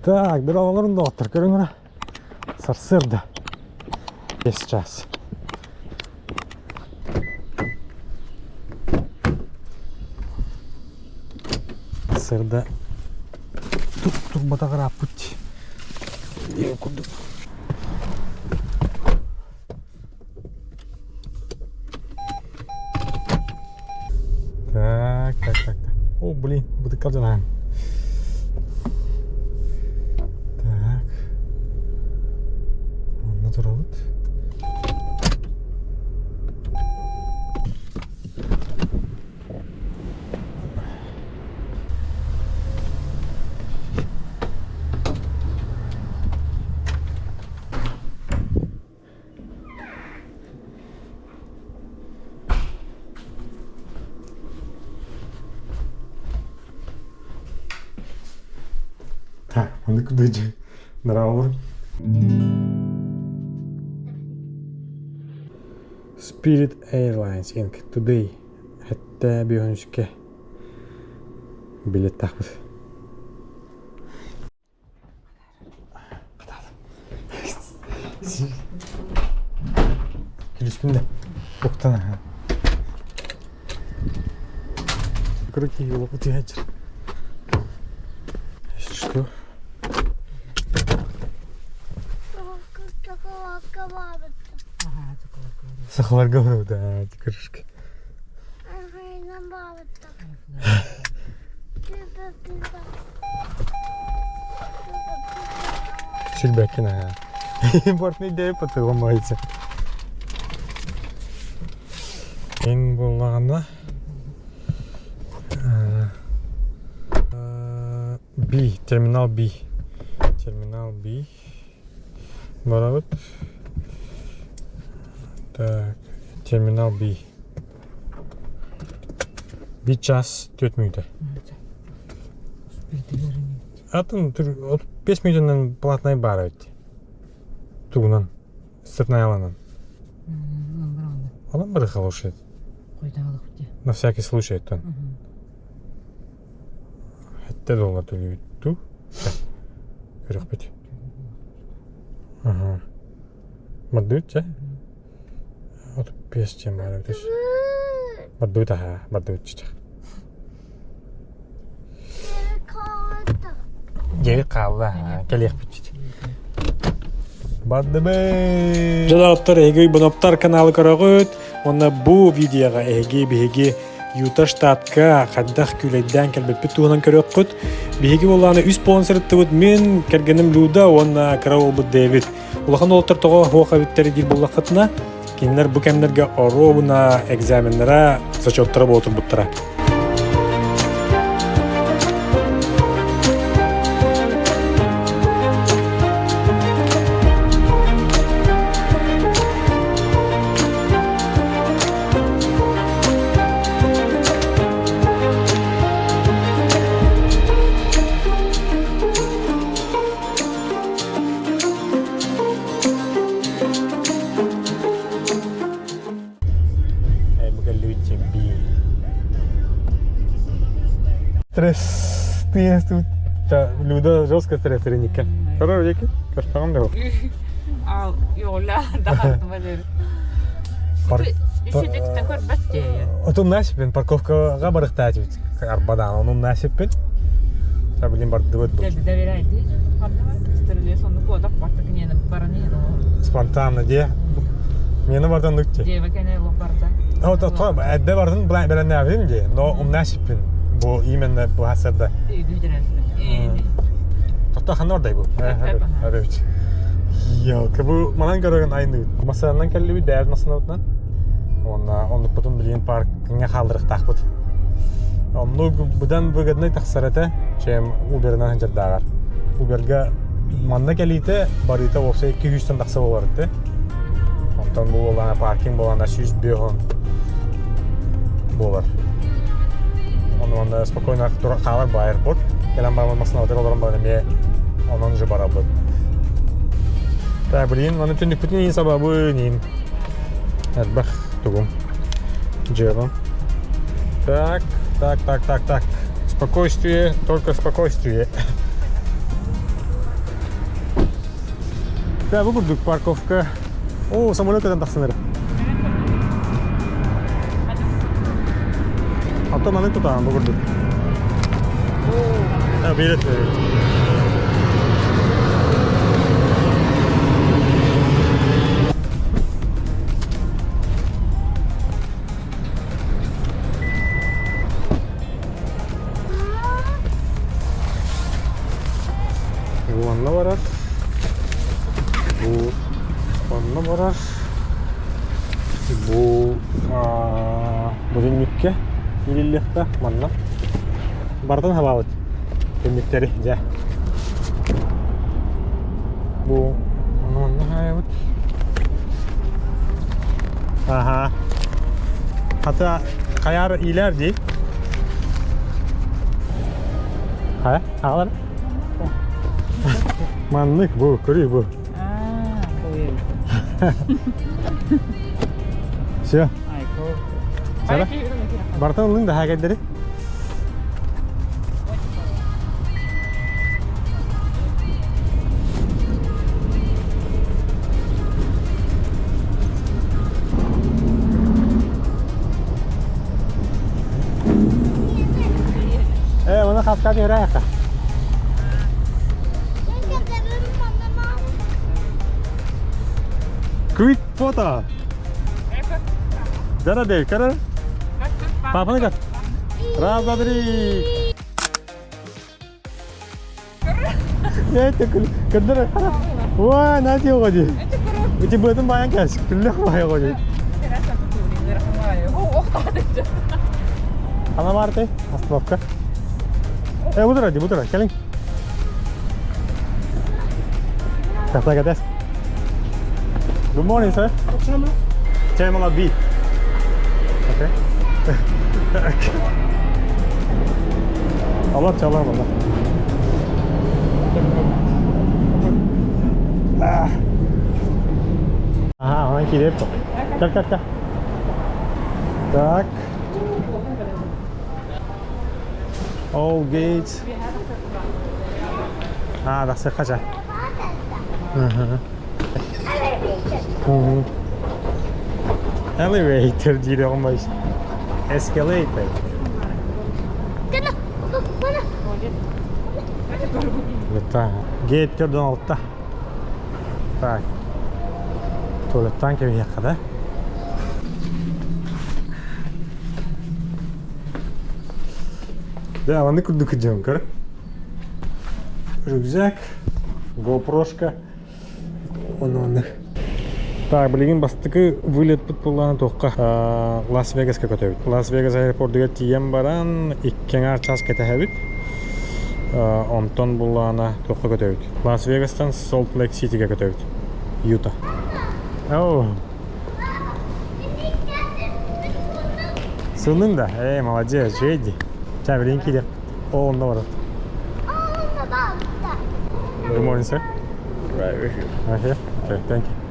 Так, дороголорун доҕоттор көрүҥ эрэ. Сарсыарда. 5 час. Сарсыарда тук турбатах ырааппыт. Курдук. Так, так, так, так. О, блин, бытыкка дьанаан. Так. Онно турабыт. Так, маннык кудыдьы нравы. Spirit Airlines Inc. Today хэттэ биһөнүскэ билеттахпыт. Күлүспүн да уктан аһаан. Кыры киһи олох утуйааччы. Что? Сахаларга барабыт крышка. Сирбэккин аа. Импортный идея потыломается. Эн буоллаҕына B, терминал B. Терминал B. Барабыт. Так, терминал B. Bir час 4 мүнүүтэ. Атын 5 мүнүүтэнэн платнай баар эбит. Тугунан? Сыртнай аланан. Онон бары хороший. На всякий случай оттон. Хэтте доллар төлүүбүт дуу? Көрөхпүт. Ага. Мардыбыт чэ? 35 чем баар эбит. Бардыбыт аха, бардыбыт чычах. Дьэ хаалла, кэлиэхпит чичи. Бардыбыт! Дьолооттор эһиги Боноптар каналы көрөҕүт. Уонна бу видеоҕа эһиги биһиги Юта штатка хайдах күүлэйдээн кэлбиппит туһунан көрүөххүт. Биһиги буоллаҕына үс буолан сырыттыбыт. Мин, кэргэним Люда уонна кыра уолбут Дэвид. Улахан уолаттар тоҕо суох эбиттэр диир буоллаххытына, кинилэр бу кэмнэргэ оруобуна экзаменнара, зачеттара буола турбуттара. Стресс тут Люда жестко стресс треника. Көрөр веки? Көстөҕүм да Ал йола дахартыма дер. Үчүдүктен көрбөт дии. Отум насиппин парковкаға барыктаачыбыт. Арбадан онум насиппин. Та билин бардыбыт бу. Доверяйды. Спонтанно дии. Мені бардан нукти. О, то то эдде бардын беленнээбитим дии. Но умнасиппин. Бу именно бу хасарда. Тохто ханна ордай бу? Эбит. Йо, бу манан көрөгөн айныбыт. Масанан кэллибит бэйэбит масанабытынан. Уонна оннукпутун билигин паркиҥҥа хаалларыахтаахпыт. Оннук быдан выгодный тахсар этэ, чем Uber'ынан сылдьардааҕар. Uber'га манна кэлиитэ барыыта уопсай 200 тахса буолар этэ. Онтон бу буоллаҕына паркинг буоллаҕына 105 буолар. Ону манна спокойно хаалар бу аэропорт. Кэлэн баран массыынабытыгар олорон баран эмиэ онон уже барабыт. Так, блин, аны түннүкпүтүн иин сабабын иин. Элбэх тугум. Дьыалам. Так, так, так, так, так. Спокойствие, только спокойствие. Да, бу курдук парковка. О, самолет көтөн тахсан эрэ. Оттон маны тутаан бу курдук. А, билет Бу онно барар. Бу онно барар. Бу бу илиллиэхтээх манна. Барытын хабаабыт. Түннүктэри дьэ. Бу ону манна хаайабыт. Аха. Хата хайаар иилээр дии. Хайа, аҕалар. Маннык бу, көрүй бу. Все. Сара. Бартан ыллыҥ да хаакайдары. Э, оны хаска түһэрэ Quick photo. Дара дей, кара. Папаны кат. Раз, два, три. Кырдыр. Уа, нати оҕоди. Ити быатын баян кэс. Күллэх бай оҕоди. Ана барты, остановка. Э, бу тура, бу тура, кэлиҥ. Так, так, Good morning, sir. What terminal? Terminal B. Okay. Allah çalar bana. Ah. Aha, онон киириэп. Кэл, кэл, кэл. Так. All gates. А, тахсыахха ча. Мгм. Мгм. Elevator диир оҕом Escalator. Это gate төрдөн алта. Так. Туалеттан кэбиһиэххэ да? Да, маны курдук идем, көр. Рюкзак, GoPro-шка. Оны Так, билигин бастакы вылет буоллаҕына туохха Лас-Вегаска көтөбүт. Лас-Вегас аэропордугар тиийэн баран икки аҥаар час кэтэһэбит. Онтон буоллаҕына туохха көтөбүт. Лас-Вегастан Солт Лейк Ситигэ көтөбүт. Юта. Оу. Сууннуҥ да? Эй, молодец, жеди. Ча, билигин киириэх. О, онно барат. Good morning, sir. Right, right here. Right here? Okay, thank you.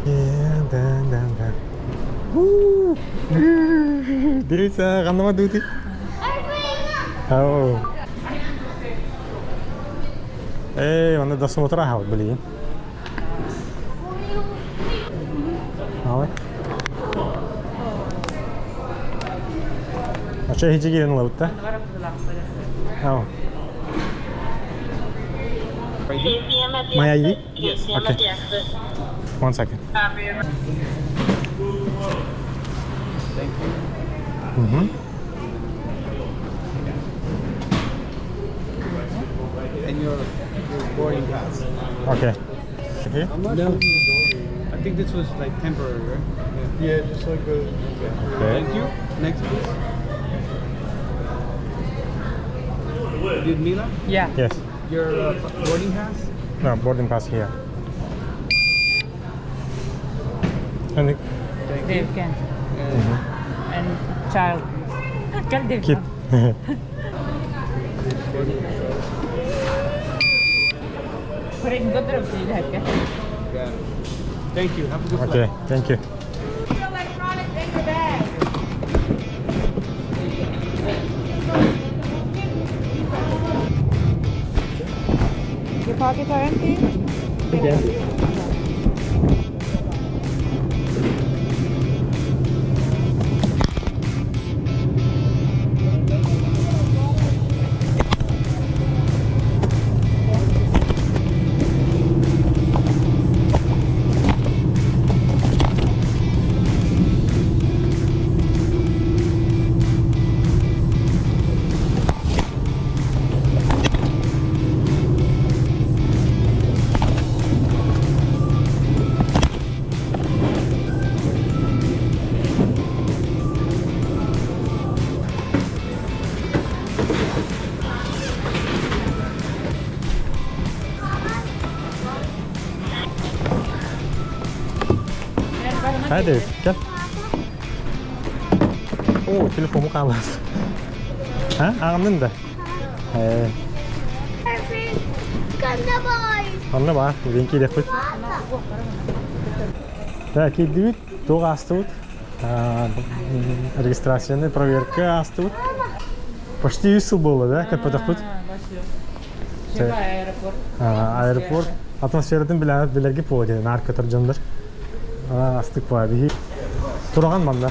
Yeah, да, да, да. Woo! Дивіться, ханна дути. Oh. Эй, манна досмотр аһабыт билигин. Давай. Ача хичи киирэн ылабыт да? Oh. My ID? Yes. Okay. One second. Thank you. And your boarding pass. Okay. Okay. No. I think this was like temporary, right? Yeah, just like the. Okay. Thank you. Next, please. Ludmila, Yeah. Yes. your boarding pass? No, boarding pass here. And Thank you. Dave can. And And child. Кэл Dave. kid. boarding pass. Got Got it. Thank you. Have a good flight. Okay, thank you. Electronics in your bag. Your pockets are empty? Hadi gel. Оо, телефону хаалаас. А, аҕамнын да? Э, Онно баар, билин киириэхпит. Да, киирдибит, туох аастыбыт? Регистрацияны проверка аастыбыт. Почти үс сыл буолла, да, көппөтөхпүт. Аэропорт. Аэропорт атмосфератын билэрги буолла диэн наар көтөр дьоннор. Астык баа биһи. Тураҕан манна.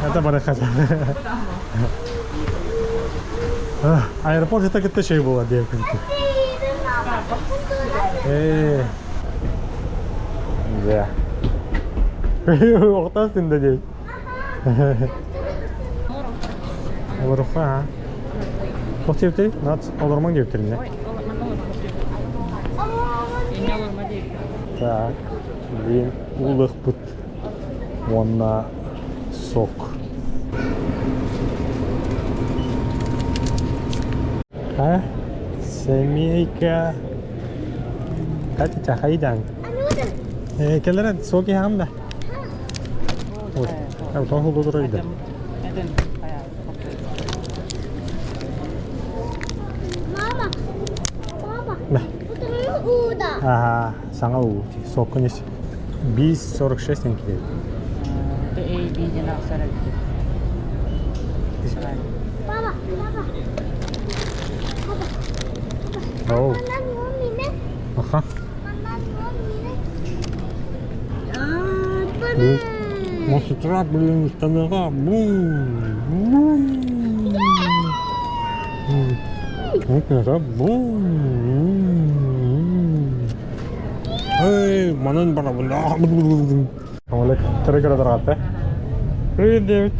Это барахат. Аэропорт это кытта şey буолар диэн күнтү. Э. Да. Охтастын да дей. Олоруха, а? Туох диэбитэй? Олормоҥ диэбиттэринэ. Так, блин, уулуохпут уонна сок. А? Семейка. Катя, хайдан? Кэлэрэ сок иһэҕин да? Ой, тоҕо холдотура иде. Мама, папа, Мэ. ууда. Ага, саҥа уу. Соккун ис. 5.46 тенге. Папа, папа. Оу. Манан мине, Аха. манан мине. С утра, блин, установка. Бум. Бум. Вот бум. Эй, манан бара. Олег, төрө көрө Привет, Дэвид.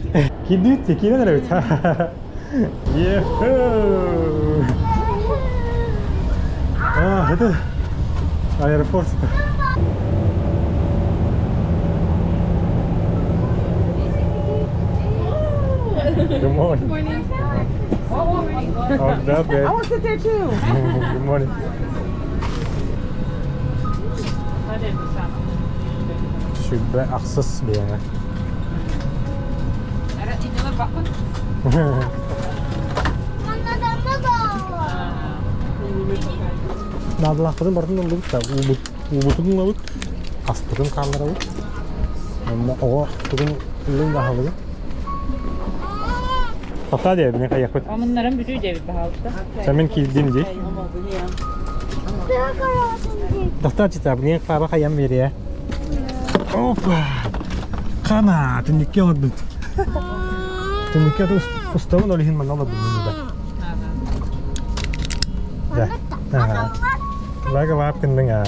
Кидит, киден эрэ Еху! А, это аэропорт. Good morning. Morning. Oh, that I want to sit there too. Good morning. Сүбэ ахсыс биэҥэ. Наадалаахпытын барытын ыллыбыт да, уубутун ылабыт, аспытын хаалларабыт. Онно оҕо тугун ыллыҥ да аһылыгын. Тоқтаа диэ, мин хайыахпыт. Омуннарын бүтүү диэбит баһаалыста. Сэмин киирдим дии. Тоқтаа чита, блин, хаба хайам берия. Опа! Хана, түннүккэ олорбут. Түннүккэ устабын ол иһин манна олорбут да. Да. Ага. Лага лапкин а.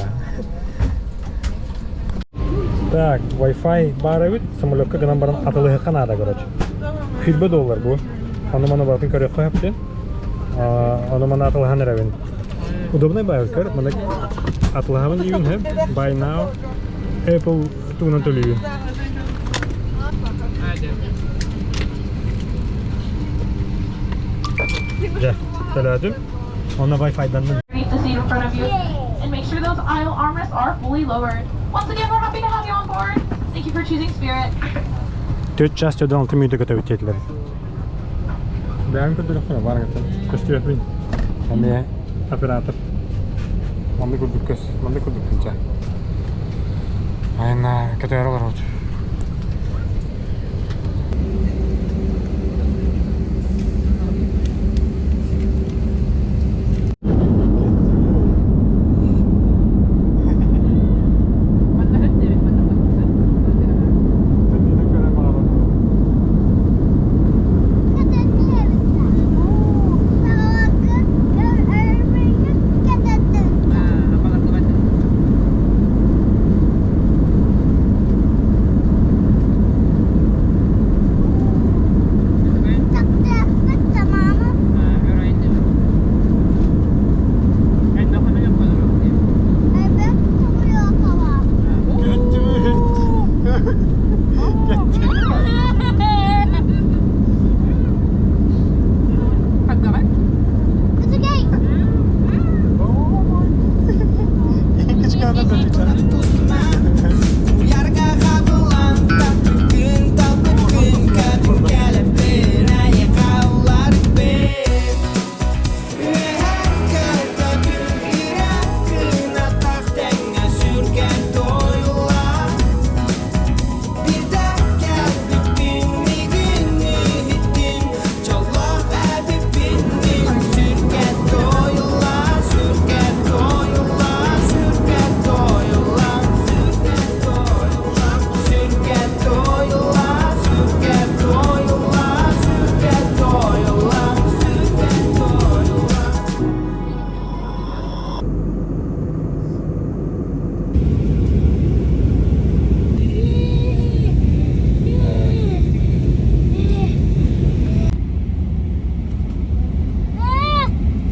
Так, Wi-Fi баар эбит, самолетка гынан баран атылыһыкка наада, короче. 20 доллар бу. Аны маны батын көрүөххэ сөп Аны маны атылыһан эрэбин. Удобный бай көр, маны атылыһабын диибин хэп. Buy now. Apple тугунан төлүүгүн. Дьэ, төлөөтүм. Онно Wi-Fi-данным. the seat in front of you and make sure those aisle armrests are fully lowered. Once again, we're happy to have you on board. Thank you for choosing Spirit. Төрт час төдөн алты мүнөтө көтөбүт диэтилэр. Бэйэм көрдөрөхпүнэ бар гытын. Көстүөхпүн. Эмиэ оператор. Маннык курдук көс, маннык курдук күнчэ. Айна көтөөрө олоробут.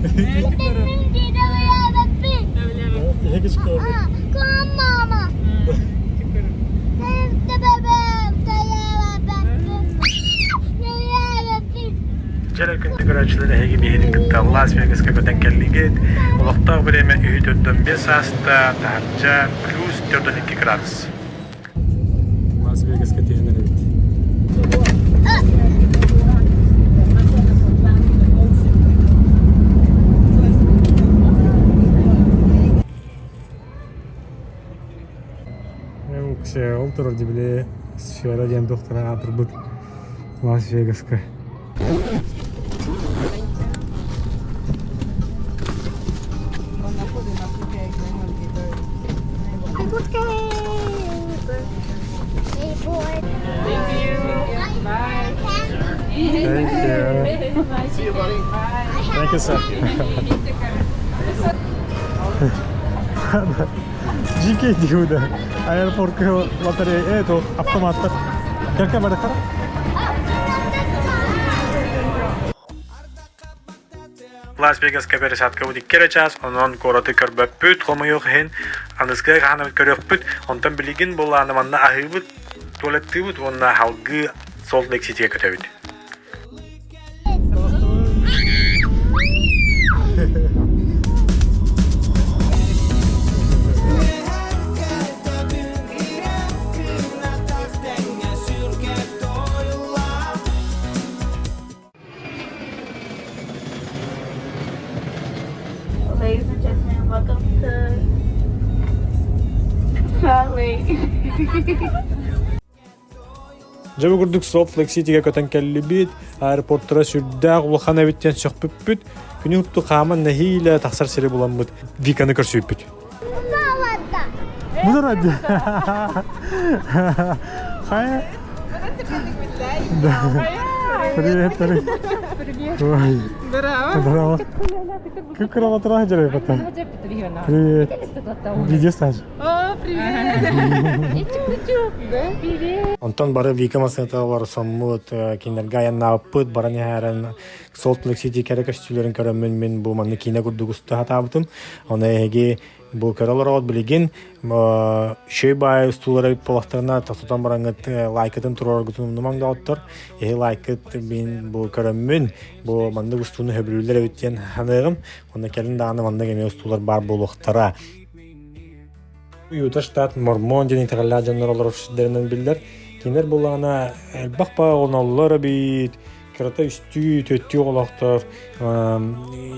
Дьэ күндү көрөөччүлэр эһиги биһигин кытта Лас Вегаска көтөн кэллигит. Олохтоох бириэмэ үһү төрдөн биэс ааста, таһырдьа плюс 42 градус. Лас Вегаска түһэн эрэбит. Ол турар дибили сфера диэн докторы аатырбыт Лас Вегаска. Thank you. See you, buddy. Thank you, sir. GK диуда. Аэропортка лотерея, это автоматтар. Кәркә бара қара. Лас Вегаска пересадка икки час, онон куораты көрбөппүт, хомойуох иһин аныскыга хаанабыт көрүөхпүт, онтон билигин булааны манна аһыыбыт, туалеттыыбыт уонна халгыы Солт Лейк Ситигэ көтөбүт. Ladies and gentlemen, welcome to Raleigh. Дьэ бу курдук Salt Lake City-гэ көтөн кэллибит, аэропортара сүрдээх улахан эбит диэн сөхпүппүт. Күнү утту хааман нэһиилэ тахсар сири буламмыт Виканы көрсүбүппүт. Бу ради. Хайа. Привет, привет. Привет. Здорово. Здорово. Как кровотра потом. Привет. Где Саша? О, привет! Привет! Онтон бары Вика массыната соммут кинилэргэ айаннаабыппыт баран иһэрэн Salt Lake City кэрэ көстүүлэрин көрөммүн мин бу манна киинэ курдук уста сатаабытым. Оны эһиги бу көрө олороҕут билигин үчүгэй баай устуулара буоллахтарына тохтотон бараҥҥыт лайкытын туруораргытын умнумаҥ доҕоттор. Эһи лайкыт мин бу көрөммүн бу маннык устууну сөбүлүүллэр эбит диэн саныаҕым. Онно кэлин даҕаны маннык эмиэ устуулар баар буолуохтара. Юта штат Мормон диэн итэҕэллээх дьоннор олорор сирдэринэн биллэр. Кинилэр буоллаҕына элбэх баҕа оҕоноллор эбит, кырата үстүү, түөртүү оҕолоохтор,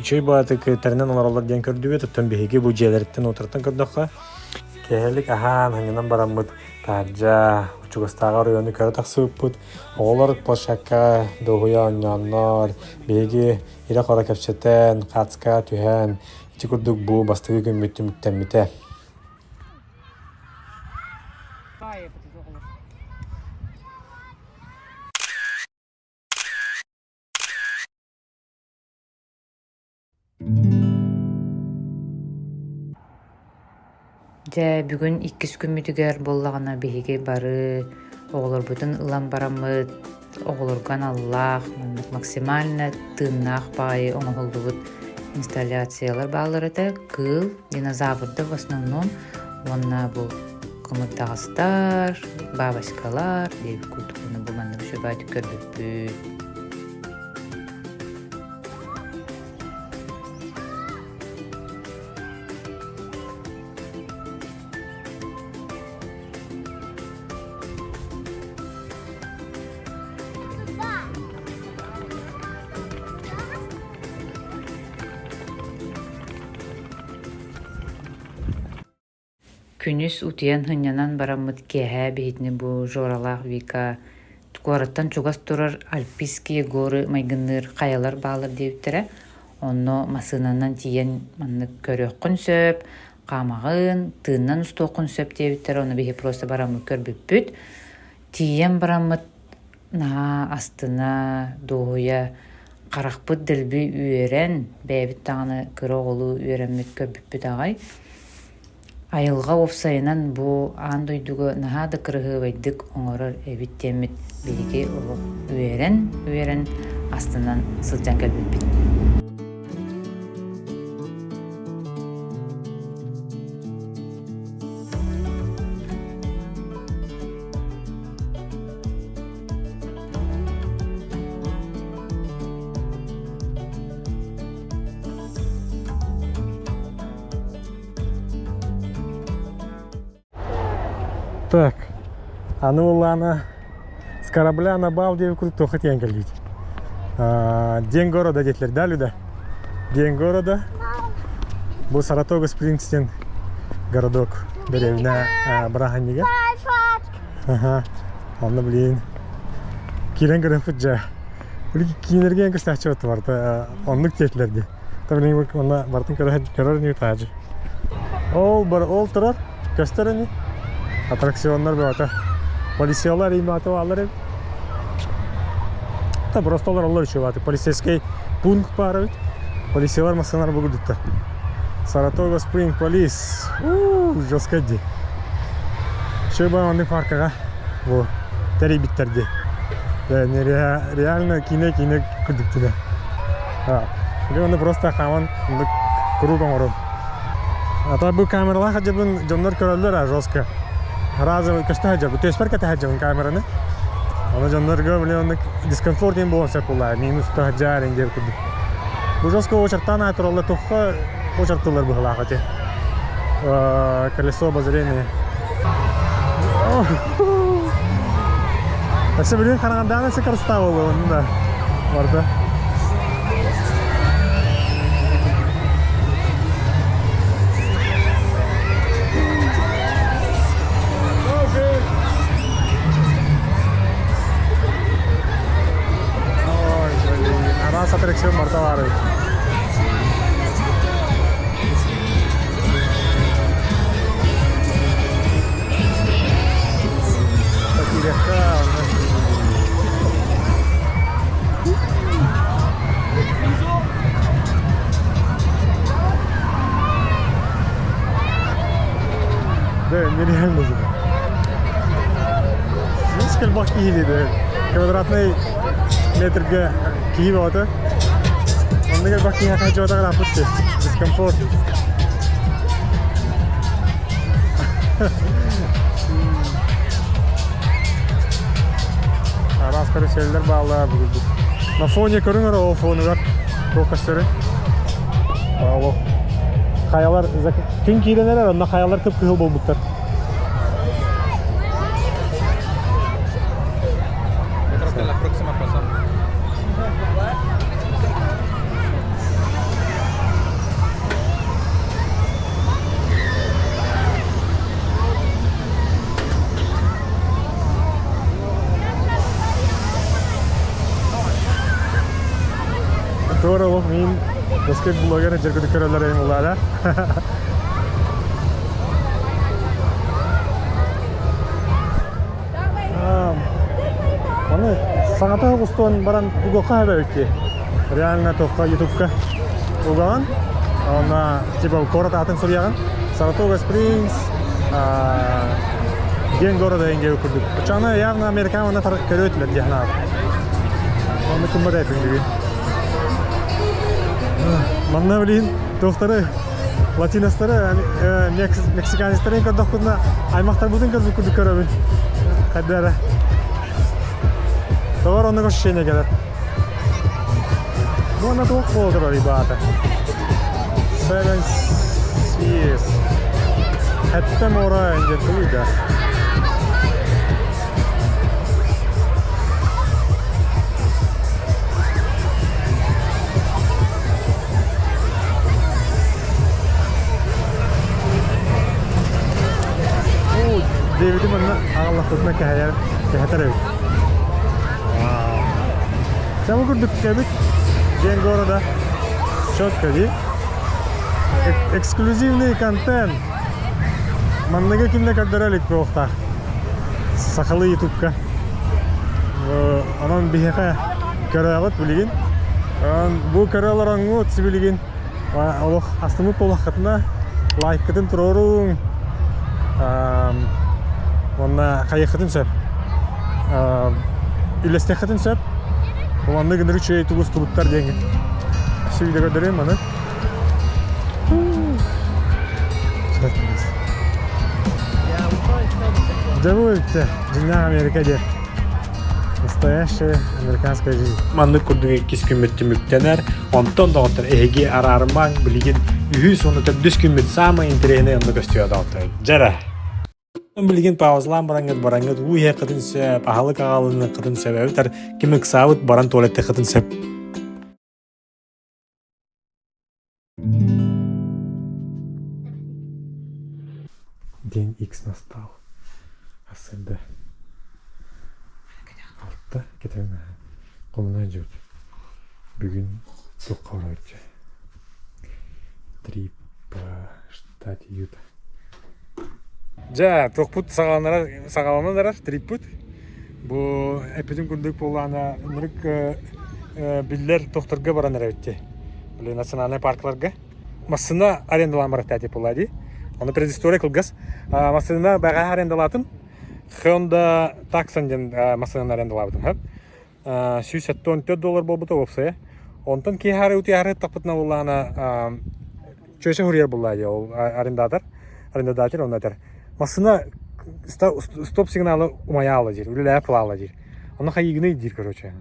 үчүгэй баҕатык тэринэн олороллор диэн көрдүбүт. Оттон биһиги бу дьиэлэриттэн уотарыттан көрдөххө, киэһэлик аһаан, ханньанан бараммыт таһырдьа чугастааҕы оройуону көрө тахсыбыппыт. Оҕолор площадка дуоһуйа оонньооннор, биһиги ирэ-хоро кэпсэтэн, хаацка түһэн, Ити курдук бу бастакы күммүт түмүктэммитэ. Дьэ, бүгүн иккис күммүтүгэр буоллаҕына биһиги бары оҕолорбутун ылан бараммыт оҕолорго аналлаах маннык максимально тыыннаах баҕайы оҥоһуллубут инсталляциялар бааллар этэ. Кыыл, динозаврдар в основном уонна бу кымырдаҕастар, бабочкалар диэбит курдук уонна бу маннык үчүгэйдик көрбүппүт. Күнүс утуйан сынньанан бараммыт киэһэ биһитини бу Жоралаах Вика куораттан чугас турар Альпийские горы майгынныыр хайалар бааллар диэбиттэрэ. Онно массыынанан тиийэн маннык көрүөххүн сөп, хаамаҕын, тыыннан устуоххун сөп диэбиттэрэ. Ону биһи просто бараммыт көрбүппүт. Тиийэн бараммыт наһаа астына, дуоһуйа, харахпыт дэлби үөрэн, бэйэбит даҕаны кыра оҕолуу үөрэммит көрбүппүт аҕай. Айылҕа уопсайынан бу аан дойдуга наһаа да кыраһыабайдык оҥорор эбит диэммит биһиги олох үөрэн-үөрэн астынан сылдьан кэлбиппит. Так, аны буоллаҕына с корабля на бал диэбит курдук туохха тиийэн кэлбит. День города диэтилэр да, Люда? День города. Бу Саратога Спрингс диэн городок дэриэбинэ бырааһынньыга. Аха. Онно блин киирэн көрөппүт дьэ. Киинэргэ көстөөччү барыта оннук диэтилэр дии. Та блин онно барытын көрөр ньүү таажы. Ол бар ол турар көстөр ини. Аттракционнар бөҕөтө. Полициялар иматы баалар эбит. Та просто олороллор үчүгэй Полицейский пункт баар эбит. Полициялар массыыналар бугурдуттар. Саратога Спринг Полис. Жестко дии. Шөбө оннук паркаға бу тэрийбиттэр дии. Реально киинэ-киинэ курдук дии. Дьэ ону просто хааман оннук куруук оҥором. А то бу камералаах сылдьабын дьоннор көрөллөр а жестко. Разовый көстө сылдьабын, түөспэр кэтэ сылдьабын камераны. Ону дьоннорго блин оннук дискомфорт диэн буолуон сөп буоллаа, минус сылдьаар диэн курдук. Бу жестко очертаан аай тураллар туохха очертылар быһылаах эти. Колесо обозрения. Өссө билигин хараҥардаан өссө красота буолуо да барда. Ой, блин, араас аттракцион барда баар эбит. Да, нереально же. Видишь, кэлбэх киһи да. Квадратный метрге киһи бөҕөтө. Онно кэлбэх киһи хаччыбатаҕар аппыт дискомфорт. Араас каруселлэр бааллар бүгүн. На фоне көрүҥ эрэ ол фонугар туох көстөрүй? Ол хайалар күн киирэн эрэр, онно хайалар кып-кыһыл буолбуттар. Yo creo que la próxima pasamos. Туора олох мин баскет блогер дьэргүтүк көрөллөр эйим улаара. Аны саҥата устуон баран угуохха эбэбит Реально туохха ютубка угаҕын уонна типа куорат аатын суруйаҕын Саратога Спрингс день города диэн курдук. Оччоҕуна явно американ уонна көрүө этилэр диэн санаабыт. Онно кыммат этим бүгүн. Манна билин туохтары латиностары, мексиканецтары көрдөхпүнэ аймахтарбытын көрбүт курдук көрөбүн. Хайда эрэ. Тоҕо оннук ощущение кэлэр. Ну, она туох буолар ребята. Seven Seas. Хэттэ мора где да. Дэвиди манна аҕаллахпытына кэһэйэр кэһэтэр эбит. Чэ бу курдук эбит день города. Четко дии. Эксклюзивный контент. Манныгы кимде көрдөрө илик буолуохтаах. Сахалыы ютубка. Онон биһиэхэ көрөөҕүт билигин. Бу көрө олороҥҥут сибилигин олох астыммыт буоллаххытына лайккытын туруоруҥ уонна хайыаххытын сөп үллэстиэххитин сөп маннык ынырык үчүгэй тубустубуттар диэҥҥит өссө видео көрдөрүөм маны Дьэ бу эбиттэ дьиҥнээх Америка диэн Настоящая американская жизнь. Маннык курдук иккис күммүт түмүктэнэр. Онтон доҕоттор эһиги араарымаҥ билигин үһүс уонна төрдүс күммүт саамай интэриэһинэй онно көстүө доҕоттор. Дьэрэ! Билигин паузалаан бараҥҥыт бараҥҥыт уу иһиэххитин сөп, аһылык аҕалыныаххытын сөп эбэтэр ким ыксаабыт баран туалеттыаххытын сөп. День X настал. Ассында. Алта кетен хомуна дьут. Бүгүн туохха барабыт Трип штате Юта. Дьэ, туохпут саҕаланара саҕаланан эрэр триппут. Бу эппитим курдук буоллаҕына ынырык биллэр тохторго баран эрэбит дии. Били национальнай паркаларга. Массыына арендалаан барахтаа буолла дии. Ону предыстория кылгас. Массыына бэҕэһээ арендалаатым. Hyundai Tucson диэн массыынаны арендалаабытым. 174 доллар буолбута уопсайа. Онтон киэһэ утуйаары ыттахпытына буоллаҕына чүөчэ суруйар буолла дии ол арендатор арендодатель онно этэр массыына стоп сигналы умайаала диир үлэлээп кылаала диир ону хайыгыный диир короче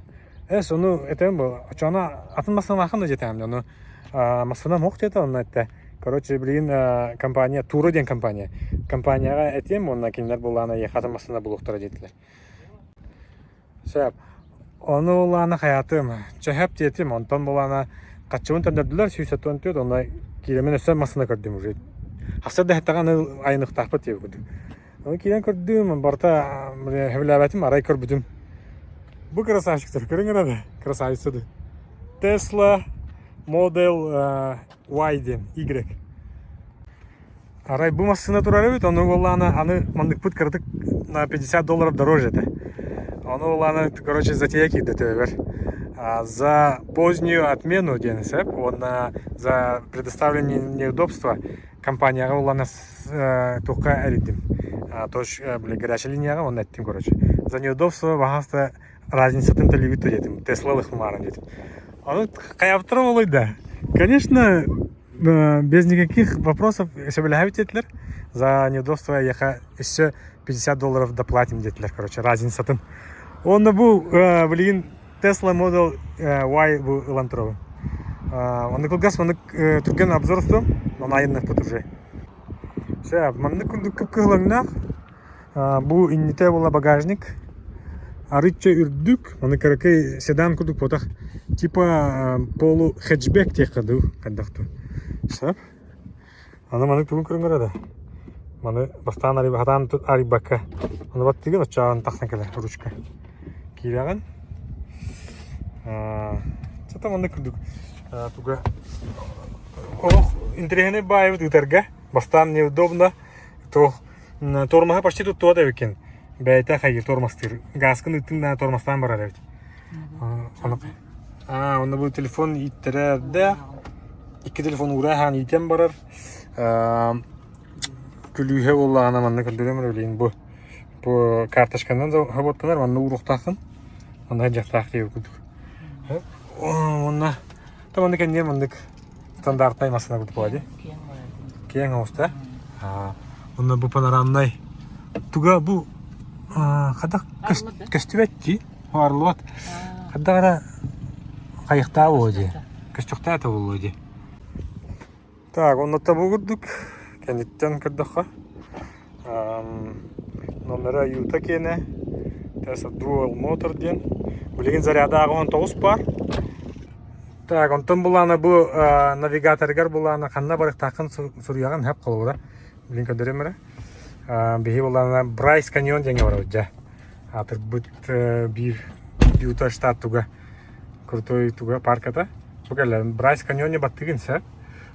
эс ону этем бу очоно атын массыналаахын да дьэтээм ону массыына мох диэтэ онно этте короче билигин компания Тура диэн компания компанияҕа этиэм уонна кинилэр буоллаҕына эйиэхэ атын массыына булуохтара диэтилэр Сөп. Ону улаана хайаатым, чөһөп диэтим, онтон булаана хаччыбын төннөрдүлэр 174, онно киирэммин өссө массыына көрдүм уже. Хасса да иһиттэҕэ аны айыныктаахпыт диэбит курдук. Ону киирэн көрдүм, барыта сөбүлээбэтим, арай көрбүтүм. Бу красавчиктар, көрүҥ эрэ, красавица дуу. Tesla Model Y диэн, Y. Арай бу массыына турар эбит, ону буоллаҕына аны манныкпыт кыратык на 50 долларов дороже этэ. Ону буоллаҕына, короче, затея киирдэ төбөбөр. За позднюю отмену диэн сөп уонна за предоставление неудобства компанияҕа буоллаҕына туохха эрийдим. Тоже били горячая линияҕа уонна эттим короче. За неудобство баһаста разницатын төлүүбүт диэтим. Тесла ылыхмааран диэтим. Ону хайаптара буолуой да. Конечно, без никаких вопросов сөбүлэһэбит диэтилэр. За неудобство эйиэхэ өссө 50 долларов доплатим диэтилэр, короче, разницатын. Уонна бу билигин Tesla Model Y бу ылан турабын. Онно кылгас маннык түргэн обзор устуом, онно айанныахпыт уже. Все, маннык курдук кып-кыһылаҥнаах. Бу иннитэ була багажник. Арычча үрдүк, аны кыракый седан курдук буотах. Типа полу хэтчбэк диэххэ дуу, хайдах дуу. Сөп. Аны маны тугун көрүҥ да. Маны бастаан арыйбатаан арыйбакка. Аны баттыгын оччоон тахсан кэлэр ручка. Киирэҕин. Чата маннык курдук туга олох интэриэһинэй баайбыт ыытарга бастаан неудобно туох Тормоһа почти туттубат эбиккин. Бэйэтэ хайыы тормозтыыр. Газкын ыыттыҥ да тормозтаан барар эбит. Аа, онно бу телефон ииттэрэ эрдэ. Икки телефон уура аһаан иитэн барар. Күлүүһэ буоллаҕына манна көрдөрөм эрэ билигин бу бу карточканан хабыттанар манна ууруохтааххын. Манна дьахтаах диэбит курдук. Уонна та маннык кэнниэ маннык стандартнай массыына курдук буолла дии. Киэҥ оҕуста. Онно бу панорамнай туга бу хадах көстүбэт дии. Арыллыбат. Хадах эрэ хайыхтаа буолуо дии. Көстүөхтээх да буолуо дии. Так, онно бу курдук кэнниттэн көрдөххө номера Юта киэнэ Tesla Dual Motor диэн. Билигин заряда 19 бар. Так, онтон булаана бу навигаторыгар булаана ханна барыктааххын суруйаҕын хөп холобура. Билин көрдөрөм эрэ. Биһи булаана Брайс Каньон диэҥҥэ барабыт дьэ. Аатырбыт биир Юта штат туга крутой туга парката. Бу кэллэн Брайс Каньоне баттыгын сөп.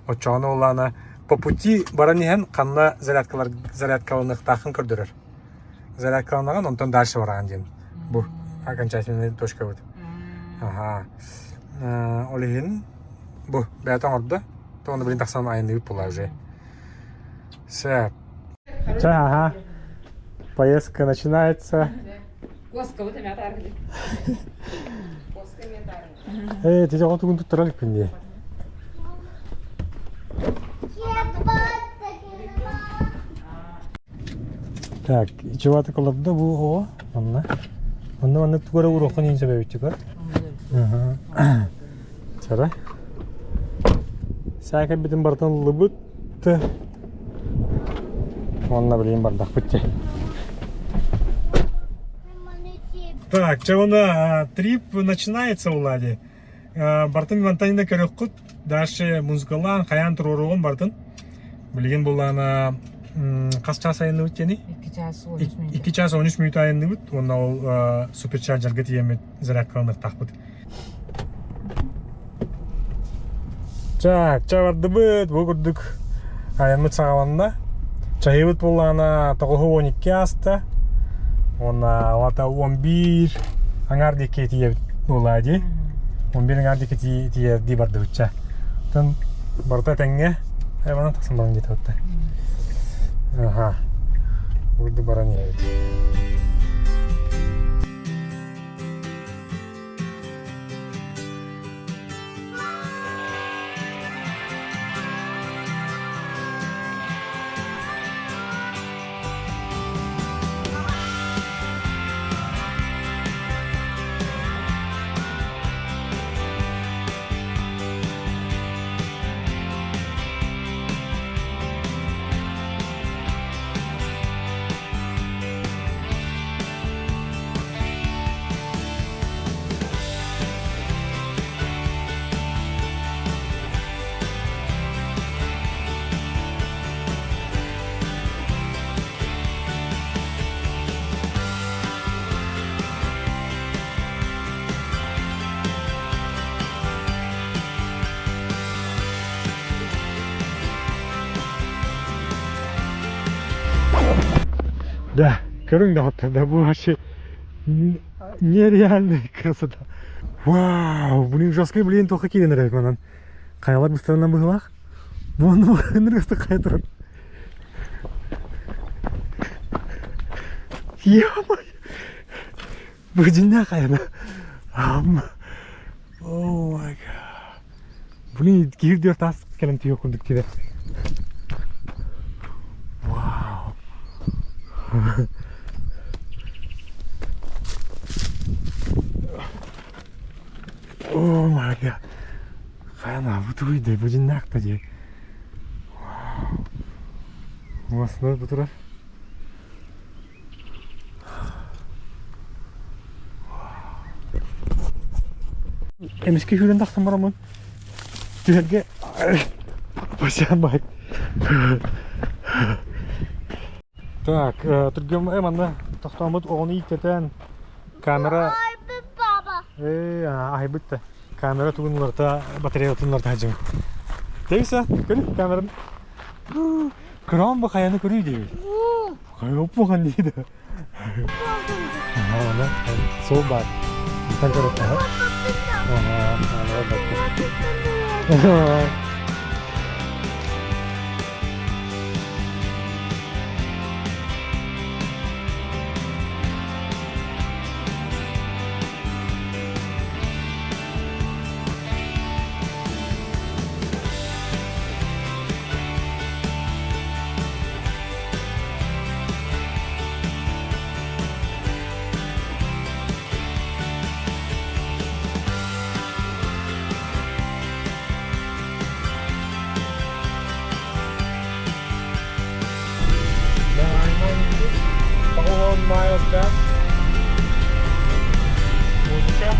Оччоҕуна улаана по пути баран иһэн ханна зарядкалар зарядкаланыахтааххын көрдөрөр. Зарядкаланаҕын, онтон дальше бараҕын диэн. Бу окончательный точкабыт. Аха. Ол иһин бу бэйэтэ оҥордо. Тоҕо билин тахсан айанныыбыт буолла уже. Сөп. Чэ, ага. Поездка начинается. Ээ, тетя оҕотугун туттара иликпин дии. Так, чего-то олордо бу оҕо манна. Онно маннык тугу эрэ ууруоххун иһин сөп эбит чугар. Чара. Саа кэлбитин барытын ыллыбыт. Уонна билигин бардахпыт дии. Так, чэ уонна трип начинается у Лади. Бартын мантан да көрөххүт. Дальше музыкалаан, хайаан туруоруоҕум бартын. Билигин буллаана хас чаас айанныбыт диэний? 2 час 13 мүнүүтэ. 2 час 13 мүнүүтэ айанныбыт. Уонна ол суперчарджерга тиийэммит зарядкаланыахтаахпыт. Так, чэ бардыбыт. Бу курдук айаммыт саҕаланна. Чаһыыбыт буоллаҕына 9.12 ааста. Уонна алата 11 аҥаар диэки тиийэбит буоллаа дии. 11 аҥаар диэки тиийэрдии бардыбыт чэ. Оттон барыта этэҥҥэ. Э, манан тахсан баран диэтэ отта. Аха. Урду баран иһэбит. Да, көрүҥ доҕоттор, да бу вообще нереальная красота. Вау, блин, жесткий, блин, тоха киирэн эрэр манан. Хайалар быстарынан быһылаах. Бу онно ынырыгастык хайа турар. Ё-моё! Бу дьиннээх хайана. Oh my god. Блин, киһи таас кэлэн түһүөх курдук тибэ. Вау. Oh my god. Хайана, бу тугуй дии, бу дьиннээх да дии. Вау. Массыына бу турар. Эмискэ сүүрэн тахсан бараммын түһэргэ Пасян баайт. Так, түргэн манна тохтооммут оҕону ииттэтэн камера Ээ, аһайбыт да. Камера тугун уларыта, батареятын уларыта сылдьыҥ. Тэйсэ, көр камераны. Кыраан бу хайаны көрүй диэбит. Хайоппухан диidi. Ана сол бар. Антан көрөт. Ага, ана Miles back. Музыка.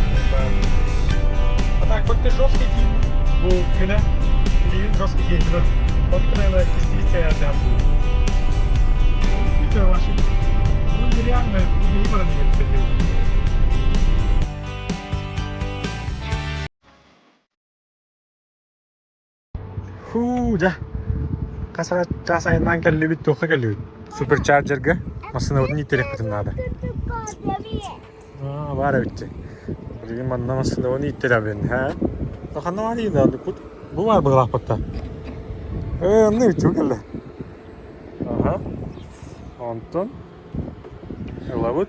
А так, вот ты жесткий тип. Бу күнэ. Билигин жесткий киһи. Вот наверное, кистиция был. Это вообще, ну, нереально, не баран Фу, дьэ. Хас чаас айаннаан кэллибит, туохха кэллибит? Суперчарджерга массыынабытын ииттэриэхпитин наада. Аа, баар эбит. Билигин манна массыынабын ииттэрэбин, һэ? Ханна баар иитэ кут? Бу баар быһылаахпытта. Ээ, онно үчүгэй кэллэ. Аха. Онтон ылабыт.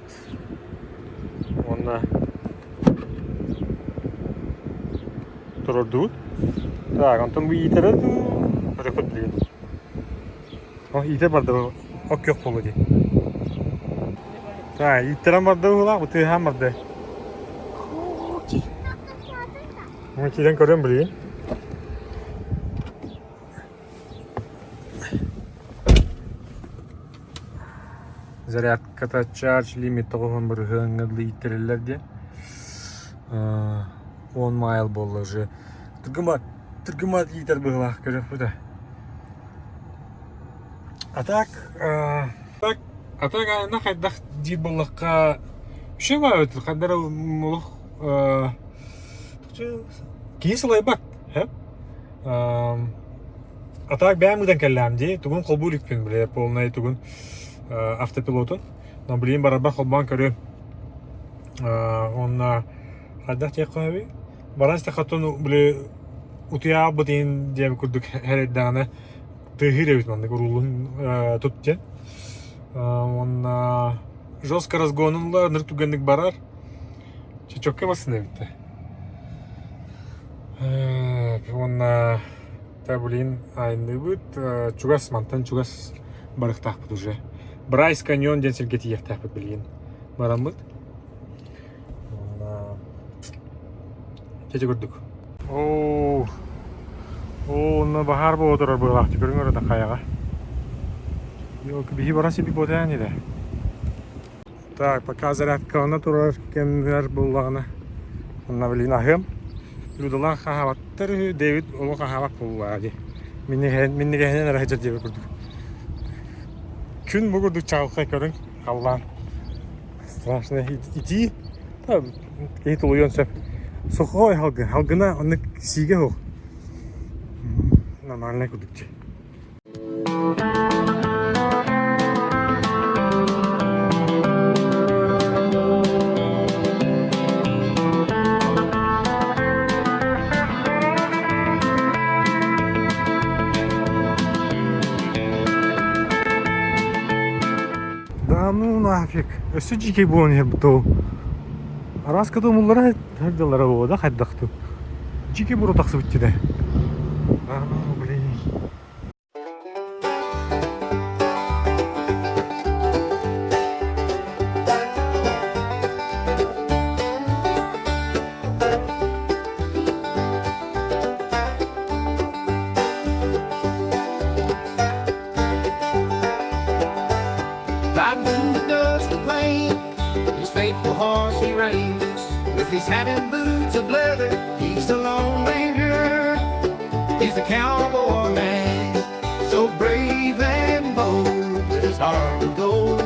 Уонна турордубут. Так, онтон бу иитэрэ дуу, көрөкөт билигин. О, иитэ барда ок күөх буолуо дии. Так, ииттэрэн барда быһыылаах, бу тыаһаан барда. Киирэн көрөн билигин. Зарядката charge limit тоҕуһун бырыһыаҥҥа дылы ииттэрэллэр диэн. 10 майл буолла уже. Түргүмат, түргүмат иитэр быһыылаах көрүөхпүт ээ. А так, так, а так айана хайдах диир буоллахха, үчүгэй баҕайы хайдах эрэ олох киһи сылайбат, һэ? А так бэйэм ыытан кэллэҕим дии, тугун холбуу иликпин, бile полнай тугун автопилотун. Но билигин барарбар холбоон көрүөм. Уонна хайдах диэххэ сөбүй? Баран истэххэ били утуйаабыт иһин диэн курдук эрэйдэҕинэ тыаһыыр эбит маннык уруулун тут диэн. Уонна жестко разгонун ылар, ынырык түгэнник барар. Чөккө массыына эбит Уонна блин айанныыбыт чугас мантан чугас барыахтаахпыт уже. Брайс каньон диэн сиргэ тиийиэхтээхпит билигин бараммыт. Уонна чэчи курдук. Оо, оо, онно баһаар буола турар быһыылаах көрүҥ өрө хайаҕа. Биһи баран сирбит буотаан идэ. Так, пока зарядкалана турар кэмнэр буллаҕына, онно блин аһыам. Людалаах хаһаабаттар үһү, Дэвид олох аһаабат буоллаҕа дии. Миннигэһинэн эрэ сылдьар диэбит курдук. Күн бу курдук чаҕылхай көрүҥ, халлаан. Страшно итии. Киһи тулуйуон сөп. Сухой халгын, халгына оннук сиигэ суох. Нормальный курдук дии. Да ну нафиг. Өссө дьиикэй буолан иһэр буту. Араас кытымыллара хайдаллара буолла да хайдахтыы. Дьиикэй буруо тахсыбыт дии. А, ну, блин. Riding the dusty plain, his faithful horse he reigns. With his hat and boots of leather, he's the Lone Ranger. He's the cowboy man, so brave and bold, with his heart of gold,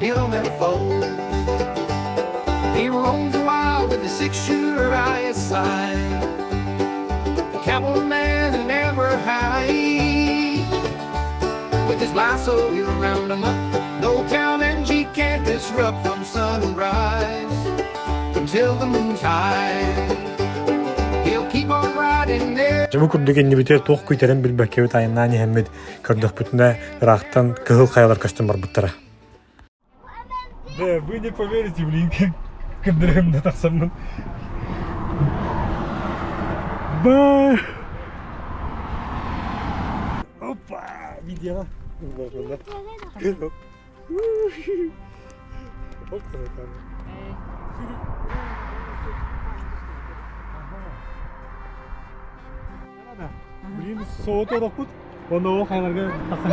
he'll never fold. He roams the wild with his six-shooter by his side. The cowboy man who never hides. With his lasso, he'll round 'em up. No town and he can't disrupt from sunrise until the moon's high. He'll keep on riding there. Дьэ бу курдук иннибитигэр туох күүтэрин билбэккэбит айаннаан иһэммит көрдөхпүтүнэ ыраахтан кыһыл хайалар көстөн барбыттара. Да, вы не поверите, блин, кырдырыгымда тахсаммын. Ба! Опа! Видео. Блин, соҕотох олохпут. Онно ол хайаларга тахсан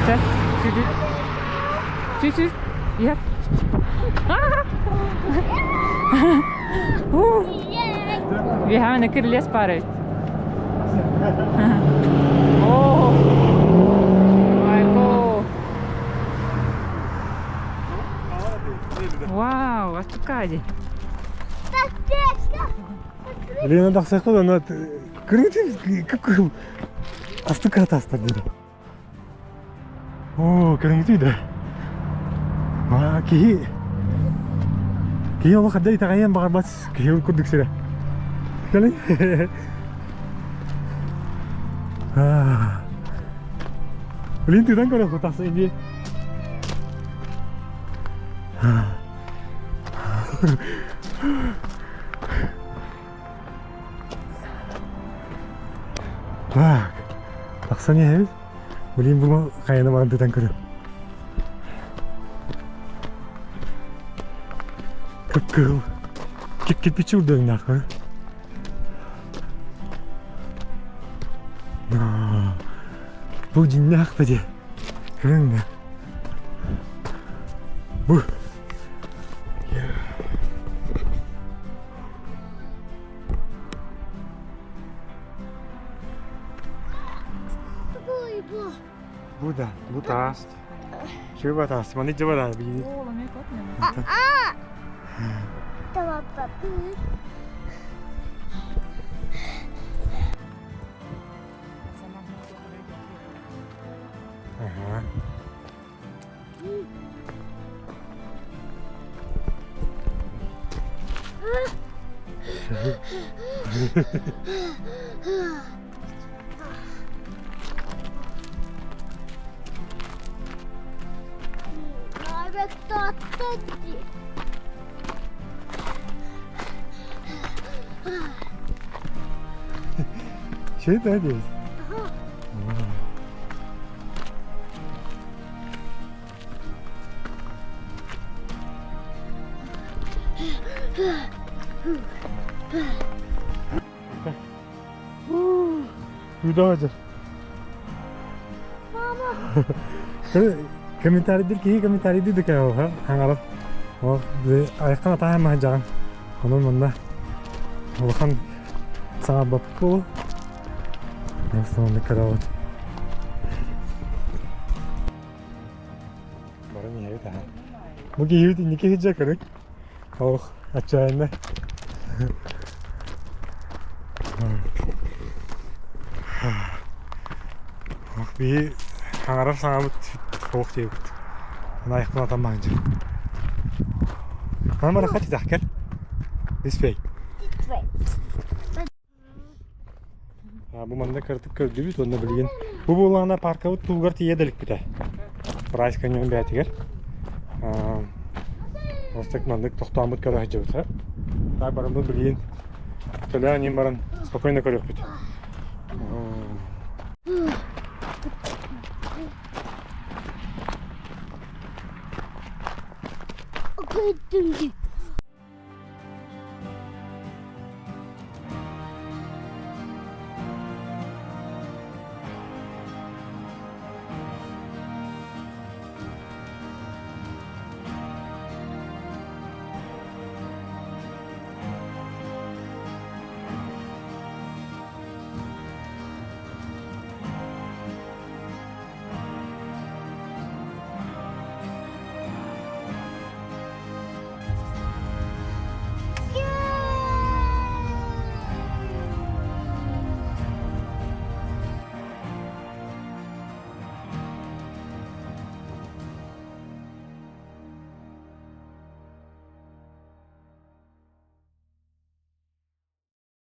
Чэ, сүдү. Сү-сү. Иһэр. Биһааны кирлес пары. О! Айко. Вау, астыкади. Лена тахсахпыт ана көрүҥүтүн кып-кыһыл астыкка таастар дири. Оо, көрүҥүтүй да. Аа, киһи киһи олох хадда итэҕэйиэн баҕарбат киһи курдук сирэ. Кэлин. Аа. Блин, тыдан көрө тахса инди. Так, тахсан иһэбит. Блин, бу хайаны баран тытан көрө. Кып-кыһыл. Кип-кирпичи үрдүгүннээх көрө. Бу дьиннээх да дии. Көрүҥ да. Бу. Бу да, бу таас. Чуба таас, маны жаба да бии. Ага. Что это здесь? Куда Комментарийдир киһи комментарийди дыкаа хаҥарар. Айхана таһа жаҕан. Онон манна улахан саҥарбаппыт буолуо. Основной карават. Баран иһэбит аха. Бу киһибит инники сылдьар көрүҥ. Ох, отчаянно. Ох, биһи хаҥарар саҥабыт суох диэбит. Ана айахпын атаммаһын дьэ. Ана барахха титахкер. This way. Бу манна кыратык көрдүбүт уонна билигин бу буоллаҕына паркабыт туһугар тиийэ да иликпитэ. Прайс каньон бэйэтигэр. Остак маннык тохтооммут көрө сылдьыбыт. Так бараммыт билигин төлөөн иһин баран спокойно көрүөхпүт.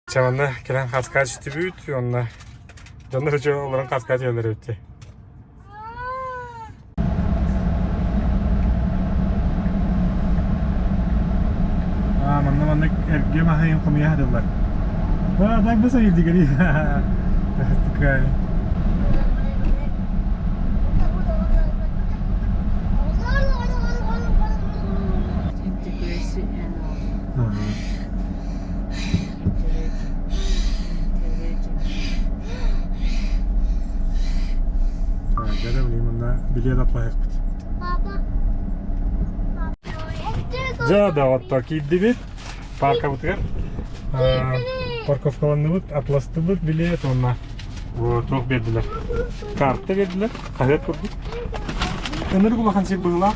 Чэ манна кэлэн хаска түстүбүт уонна дьоннор үчүгэй олорон хаска түһэллэр эбит дии. Аа, манна маннык эргэ маһайын хомуйа сатыыллар. Аа, так бы союздигери. Такая. Ага. Дьэ, билигин манна билиэт атлаһыахпыт. Дьэ, доҕоттор, киирдибит паркабытыгар. Парковкаланныбыт, атластыбыт билиэт уонна туох биэрдилэр? Карта биэрдилэр, хаһыат курдук. Ынырык улахан сир быһыылаах.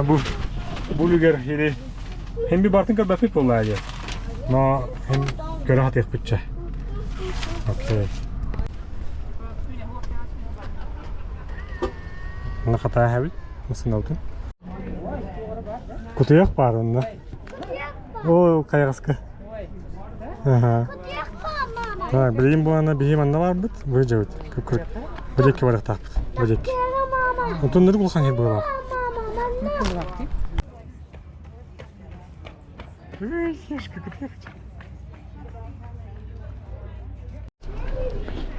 Бу бу үлүгэр или Һин би бартын көрбөппүт буоллаа дии. Но һин көрө хатыахпытча. Окей. Мына хатаа хэбит. Масыналдын. Кутуйах баар онно. О, хайаҕаска. Аха. Так, билигин буолана биһи манна барбыт, выживет. Күп-күрүк. Бу диэки барыахтаахпыт. Бу диэки. Онтон нырык улахан сир быһыылаах.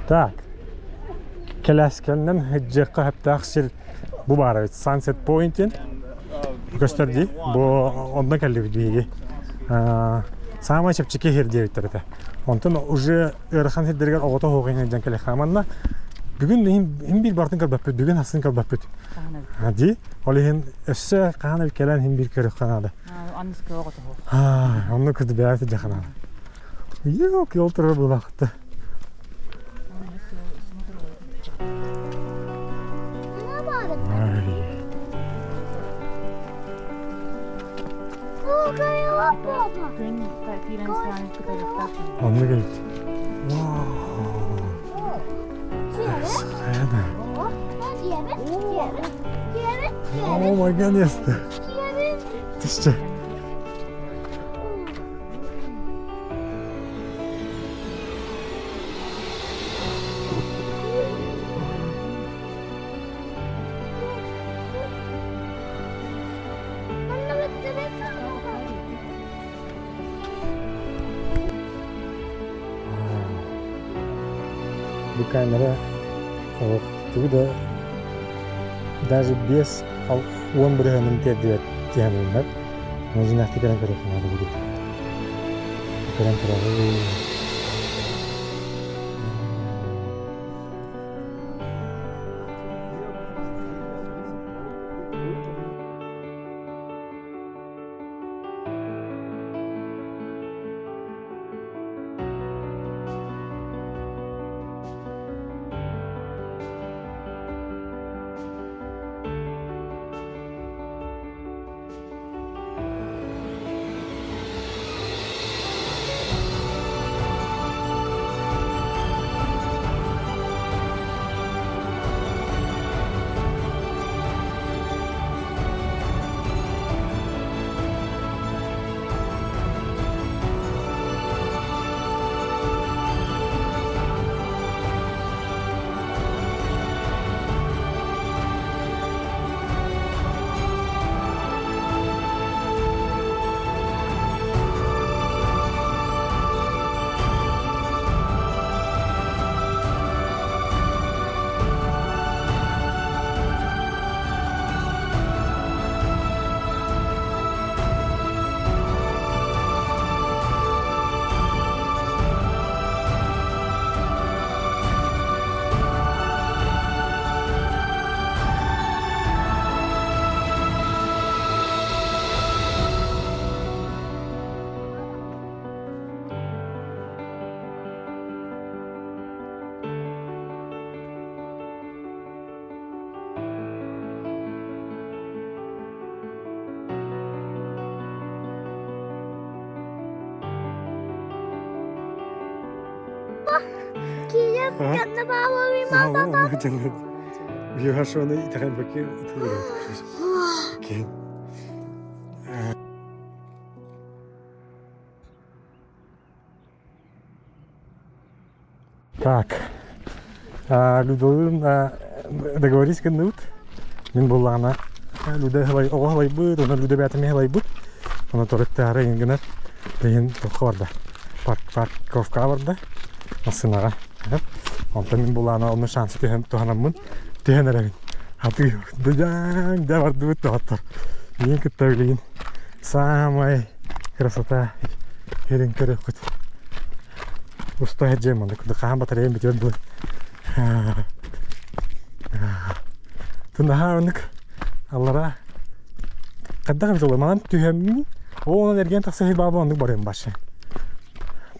Так, кэлээскэннэн сылдьыахха сөптөөх сир бу баар эбит. Sunset Point диэн көстөр дии. Бу онно кэллибит биһиги. Саамай чэпчэки сир диэбиттэр этэ. Онтон уже ыарахан сирдэригэр оҕото суох иһин дьон кэлиэххэ. Манна Бүгүн иһин биир бартын көрбөппүт, бүгүн асын көрбөппүт. Дии, ол иһин өссө хаһан кэлэн иһин биир көрүөххэ наада. Анныскы оҕотоһу. Онно кырды бэйэ сылдьа наада. Йок, ол турар буолаахта. Оннук эбит. Oh my goodness. Түсче. Бу камера вот тугу да даже без уон бырыһыанын тиэрдибэт тиһэнэллэр. Дьиҥнээхтик көрөн көрүөххэ наада будет. Көрөн турабын. Так, Людалыын договорились гынныбыт. Мин буоллаҕына Люда оҕо халайбыт, онон Люда бэйэтэ эмиэ халайбыт. Онон торыттаары иҥин гынар. Билигин туохха барда? Парковкаҕа барда. Массыынаҕа. Онтон мин буоллаҕына онно шансы туһанаммын түһэн эрэбин. Хатыы дыдааҥ дэ бардыбыт доҕоттор. Миигин кытта билигин саамай красота сирин көрүөххүт. Уста сылдьыам маннык курдук хаһан батареям бүтүөр дылы. Наһаа оннук аллара хайдах эбит ол манан түһэммин ол онон эргийэн тахса сир баар буолан оннук барыам башы.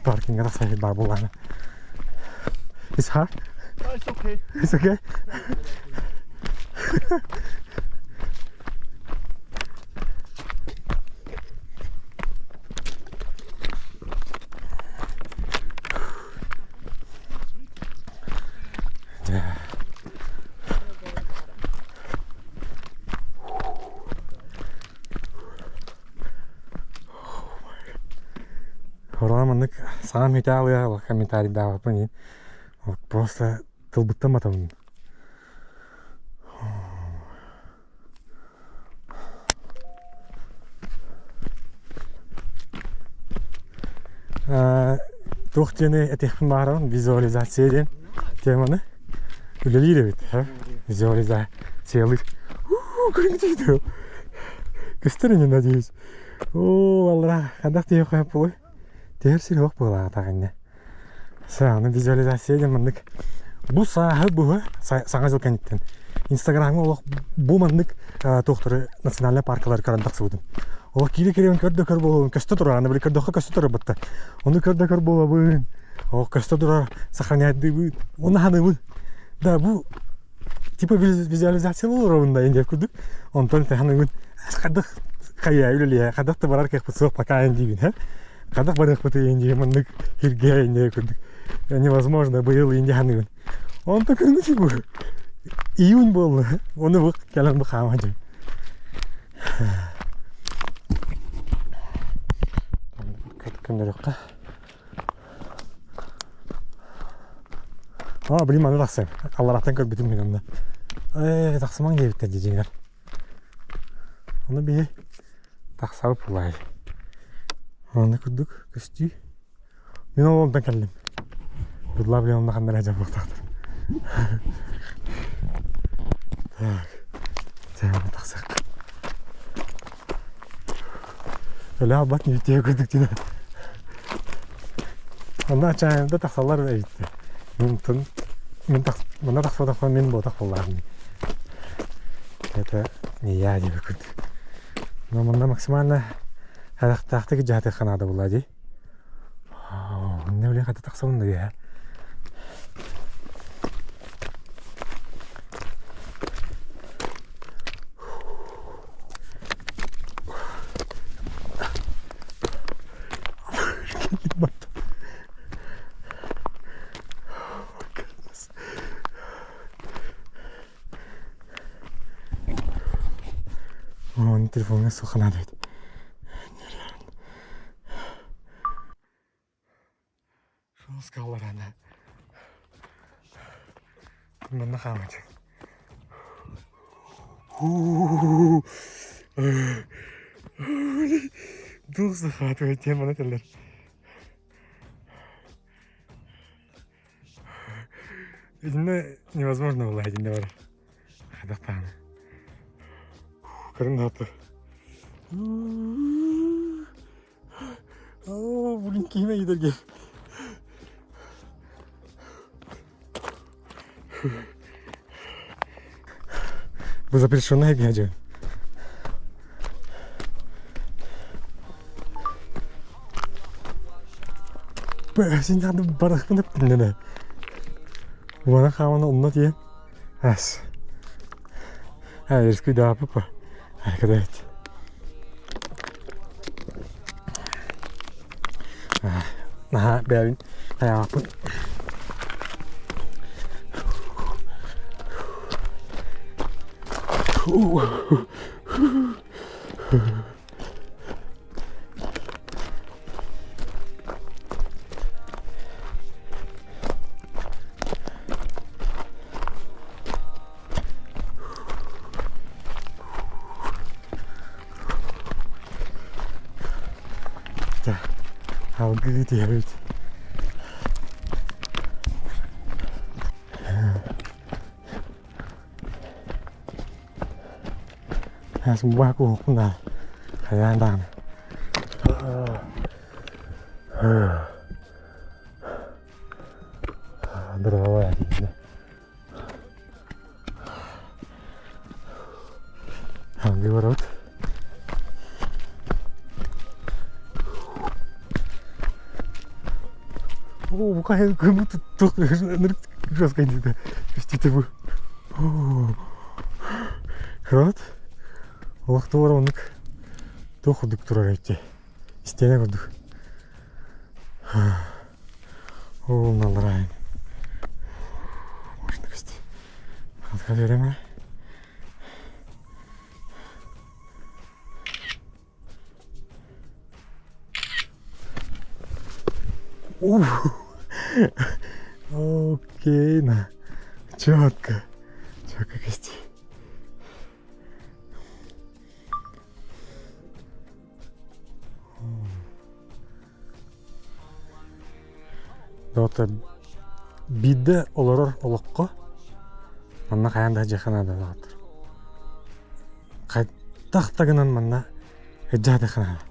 Паркинга тахса сир баар буоллаҕына. It's hard? It's okay. It's okay? Хороон маннык саҥа металлыга комментарийдаабаппын иһин просто тылбыттан матабын. Туох диэни этиэхпин баҕарабын визуализация диэн теманы үлэлиир эбит визуализациялыыр көрүҥ көстөр ини надеюсь оо аллара хайдах тиһиэххэ сөп буолуой түһэр сир суох буолаатах инньэ аны визуализация диэн маннык Бу сааһы быһа саҥа дьыл кэнниттэн Инстаграмҥа олох бу маннык туохтары национальнай паркалары көрөн тахсыбытым. Олох киирэ-киирэн көр да көр буолабын, көстө турар, аны били көрдөххө көстө турар батта. Ону көр да көр буолабын, олох көстө турар, сохраняйдыыбын, уонна саныыбын. Да, бу типа визуализация олоробун да диэн курдук. Онтон саныыбын, хайдах хайа үлэлиэ, хайдах да барар кыахпыт суох пока диибин, һэ. Хайдах барыахпытый диэн маннык сиргэ диэн курдук. Невозможно быйыл инде саныыбын. Онто күнү бу июнь буолла. Оны бу кэлэн бу хаама дьон. Күндөрүккэ. Аа, блин, маны тахсыам. Аллараттан көрбүтүм мин онно. Ээ, тахсымаҥ диэбиттэр дьиҥэр. Ону биһи тахсабыт булаай. Аны курдук көстүү. Мин ол онтон кэллим. Быдлаа блин онно ханна эрэ дьабыахтаахтар. Так. Дьэ, тахсыахха. Өлө албат ньүтүө курдук дьинэ. Онно ачаайымда тахсаллар эбит. Мин тын мин тах манна тахсыбатахпына мин буотах буоллаҕым. Это не я диэбит. Но манна максимально харахтаахтык дьаһатыахха наада буолла дии. Онно билин хата тахсабын да үөһэ. Оны телефоҥҥа суох наада эбит. Что она? Манна хаамачы. Дух захватывает тема на Итиннэ невозможно было итиннэ бар. Хайдах даҕаны. Көрүҥ да Оо, блин, киһи идэргэ. Бу запрещенная дядя. Син надо барахпын эптиннене. Уана хаамана умна тиен. Ас. Эрски да папа. Аркадайт. Наһаа бэйэбин хайааппын. Алгыы түһэбит. Сумбаа куһуккун да хайаан даҕаны. Браво диэн. Алгыы барабыт. Оо, бу хайа кымы туох ынырык жесткай диде. Көстүүтэ бу. Рот. Олох туора оннук туох курдук турар эбит Истиэнэ курдук. Ол налларайын. Можно көстүү. Хатка береме. Окей, на. Четко. Четко кости. Доҕоттор, биирдэ олорор олоххо манна хайаан да дьиэхэ наада доҕоттор. Хайдах да гынан манна ыдьаатахха наада.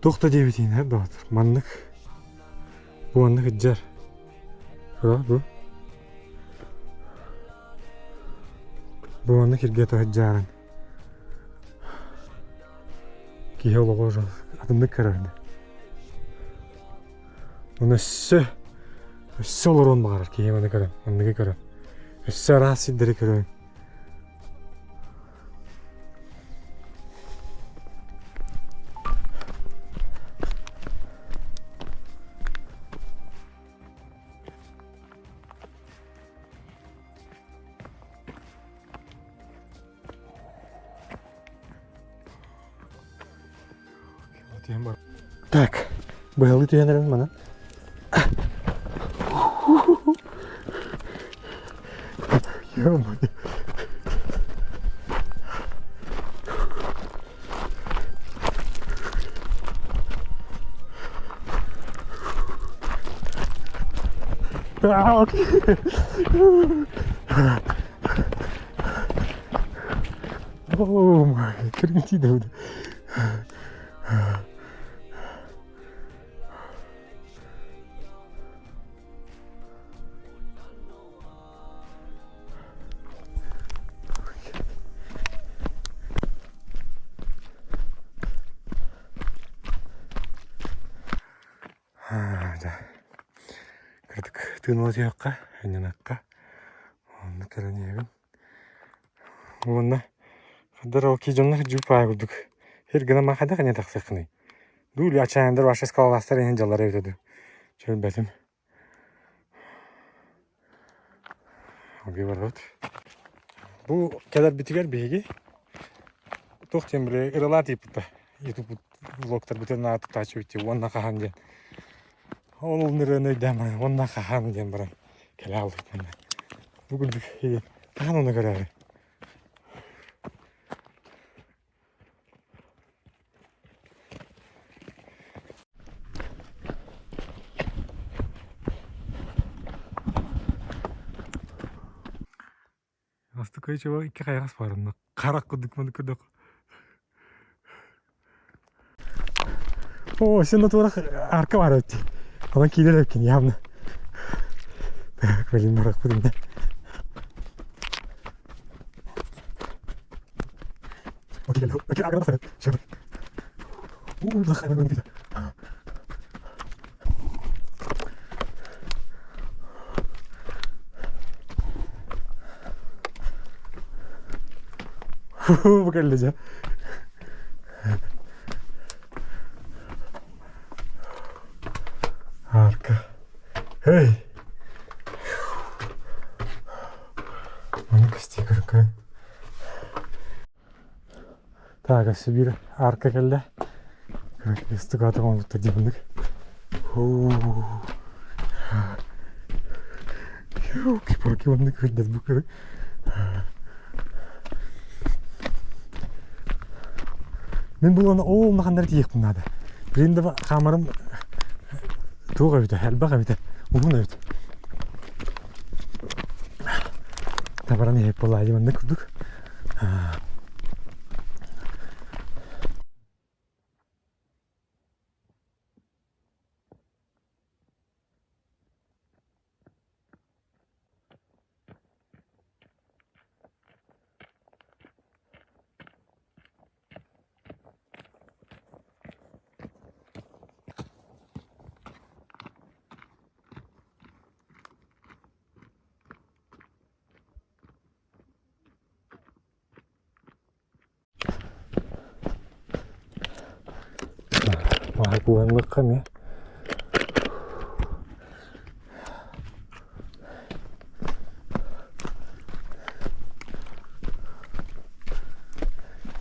Туох да диэбитиин эр доҕоттор, маннык бу маннык ыдьар. Бу бу маннык иргэ тоһуйдьааран киһи олоҕо уже атыннык көрөр Оны өссө өссө олоруон баҕарар киһи маны көрөн, манныгы көрөн. Өссө араас сирдэри көрөн. Так, быһалыы түһэн эрэбин манан. Ё-моё. А, окей. О, май, киргитиде. Да. Кырдык тыынала түһүөххэ, анньынахха. Онно кэлэн иһэбин. Уонна хаддар ол ки дьоннор дьууппаа курдук. Хир гына ма хайдах эмиэ тахсыаххыный? Дуу ачаандар ваша скалалаастар иһин дьаллара эбитэ дуу. Чөлбөтүм. Барбыт. Бу кэлэрбитигэр биһиги туох диэн били ыралаа тиийбитэ. Ютуб влогтарбытын ааттааччы уонна хаһан диэн. Ол ырыаны өйдөөн баран уонна хаһан диэн баран кэлэ хаалбыт манна. Бу курдук хаһан ону көрөөрү. Астыкайчыба икки хайаҕас баарынна харах курдук маны көрдөх. О, сен натурах арка бар өтти. Онон киирэр эбиккин явно. Так, блин, барах будем. Окей, окей, агран Все. У, Бу кэллэ дьэ. Арка. Эй! Маны көстүү көрүн көрүн. Так, өссө биир арка кэллэ. Ыстыкаата оҥорбуттар дии Елки-палки, маннык көрдөр бу көрү. Мин булан ол улаханнары тиийиэхпин наада. Билин да хаамарым туох эбитэ, элбэх эбитэ, уһун эбит. Табаран иһип буолаа маннык курдук. Куһаҥлыкка эмиэ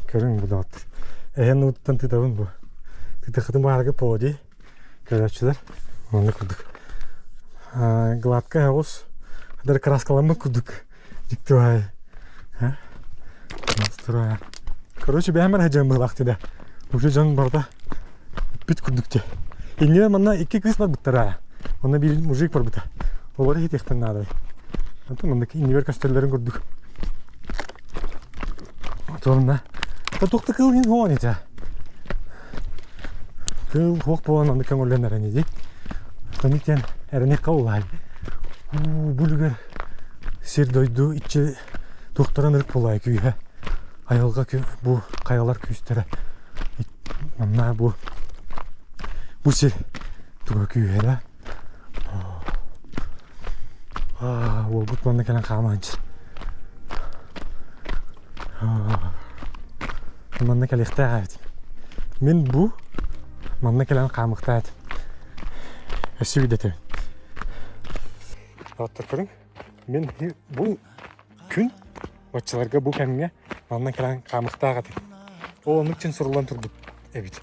Көрүҥ бу доҕоттор. Эһэн ууттан тыытабын бу. Тыытыххытын баарга поди көрөөччүлэр. Оннук курдук. Гладкая оҕус. Даже краскаламмыт курдук. Дьикти баайы. Короче, бэйэм эрэ дьон быһылаах да. Уже дьон барыта бүт курдук дии. Иннинэ манна икки кыыс барбыттара. Онно биир мужик барбыта. Олор иһитиэхтэн наада. Онтон маннык иннибэр көстөллөрүн курдук. Отуонна. Туох да кыыл иһин хоон ити. Кыл хуох буолан онно көҥүллэн эрэн иди. Тонник диэн эрэниэххэ улаай. Уу, бу үлүгэр сир дойду иччи туохтарын ырык буолаай күүһэ. Айылҕа бу хайалар күүстэрэ. Манна бу бу сир туга күүһэрэ. Уолбут манна кэлэн хаамаанчы. Манна кэлиэхтээх эбит. Мин бу манна кэлэн хаамыахтаах этим. Өссө биирдэ Оттор көрүҥ. Мин бу күн оччолорго бу кэмҥэ манна кэлэн хаамыахтаах этим. Ол оннук чин суруллан турбут эбит.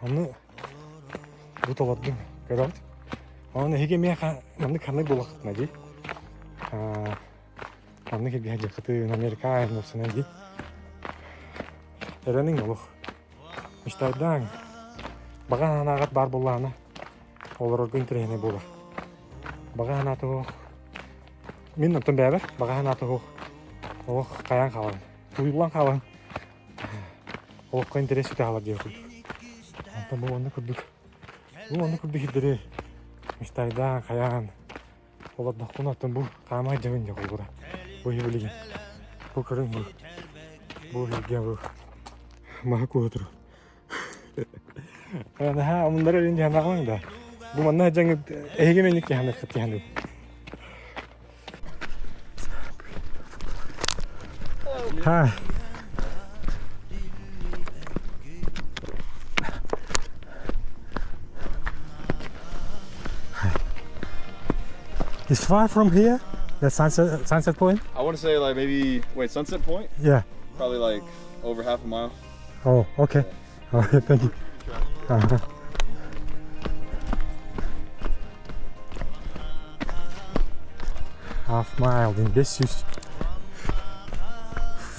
Ону бу толордум. Көрөҕүт? Онон эһиги эмиэ маннык ханнык буолуоххутуна дии. Маннык илгэ дьахытын Америка айаннапсынан дии. Эрэниҥ олох. Мечтайдаан. Баҕа санааҕыт баар буоллаҕына олорорго интэриэһинэй буолар. Баҕа санаата суох. Мин оттон бэйэбэр баҕа санаата суох. Олох хайаан хаалан. Тууйуллан хаалан. Олоххо интэриэс сүтэ хаалар диэх курдук. Онтон бу онно курдук бу онно курдук сирдэри мечтайдаан, хайаан олордохпуна оттон бу хаамай дьабын дьэ холобура. Бу иһи билигин. Бу көрүҥ бу. Бу иһиргэ бу маһы куһа турар. Наһаа омуннары өрүн дьаһанаҕын да. Бу манна дьаҥыт эһиги меник дьаһаныххыт дьаһаныт. Hi. It's far from here, the Sunset, Sunset Point? I want to say like maybe wait Sunset Point. Yeah. Probably like over half a mile. Oh, okay. All right, thank you. Uh-huh. Half mile диэн 500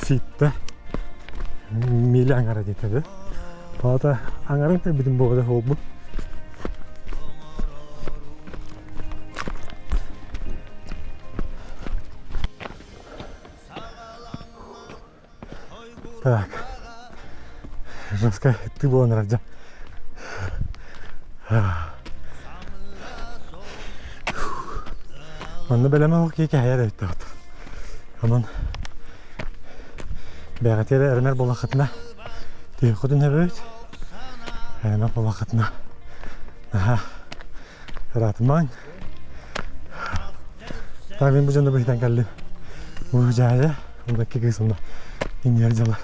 feet миля аҥара диэтэ да. Палата аҥарын кэлбитим буолда буолбут. Так. Женская ты буолан эрэр дьэ. Манна бэлэмэ ол киһи кэһэйэр эбит да Онон бэҕэтиэрэ эрэнэр буоллаххытына тиһиххитин эбит. Эрэнэр буоллаххытына наһаа ыраатымаҥ. Так мин бу дьону быһытан кэллим. Бу дьаайа, онно икки кыыс онно иннигэр дьала.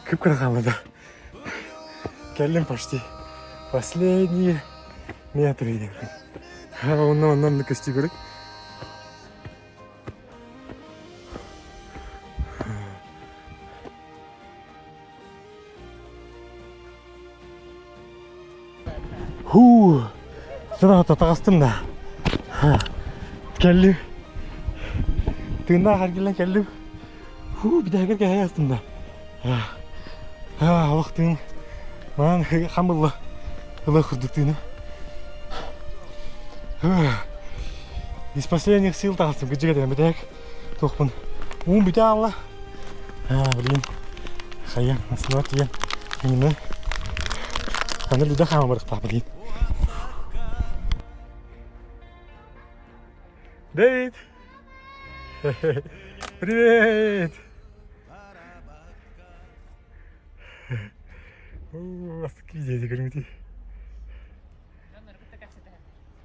Кып-кыра хаалла да. Кэллим почти. Последние метры диэбин. Онно онно онно көстүү көрүк. Хуу, сыра таҕыстым да. Кэллим. Тыыннаах эргиллэн кэллим. Хуу, бүтэһигэр кэһэй астым да. Олох тыын. Манан хам ылла. Ыла курдук тыыным. Из последних сил таҕыстым. Кыдьык этэ бүтэһик туохпун. Уум бүтэ аалла. Блин, хайа, массыына тиийэн, именно аны Люда хаама барыахтаах, блин. Дэвид! Привет! Астык видео көрүҥүтүй.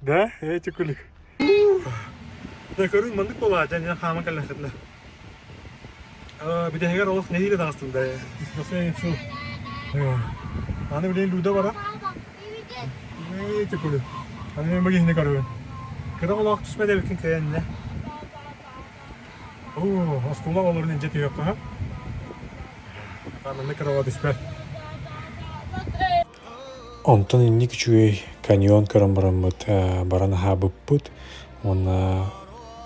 Да, эти күлүк. Да көрүн маннык буолаа дьэ мен хааман кэллэххитинэ. Бүтэһигэр олох нэһиилэ таҕыстым да. Аны билигин Люда барар. Эти күлүк. Аны мен бу киһини көрөбүн. Кыра олох түспэт эбиккин кыайан Оо, оскуола оҕолорун илдьэ түһүөххэ. Маннык кыра түспэт. Онтон инник үчүгэй каньон көрөн бараммыт баран аһаабыппыт. Уонна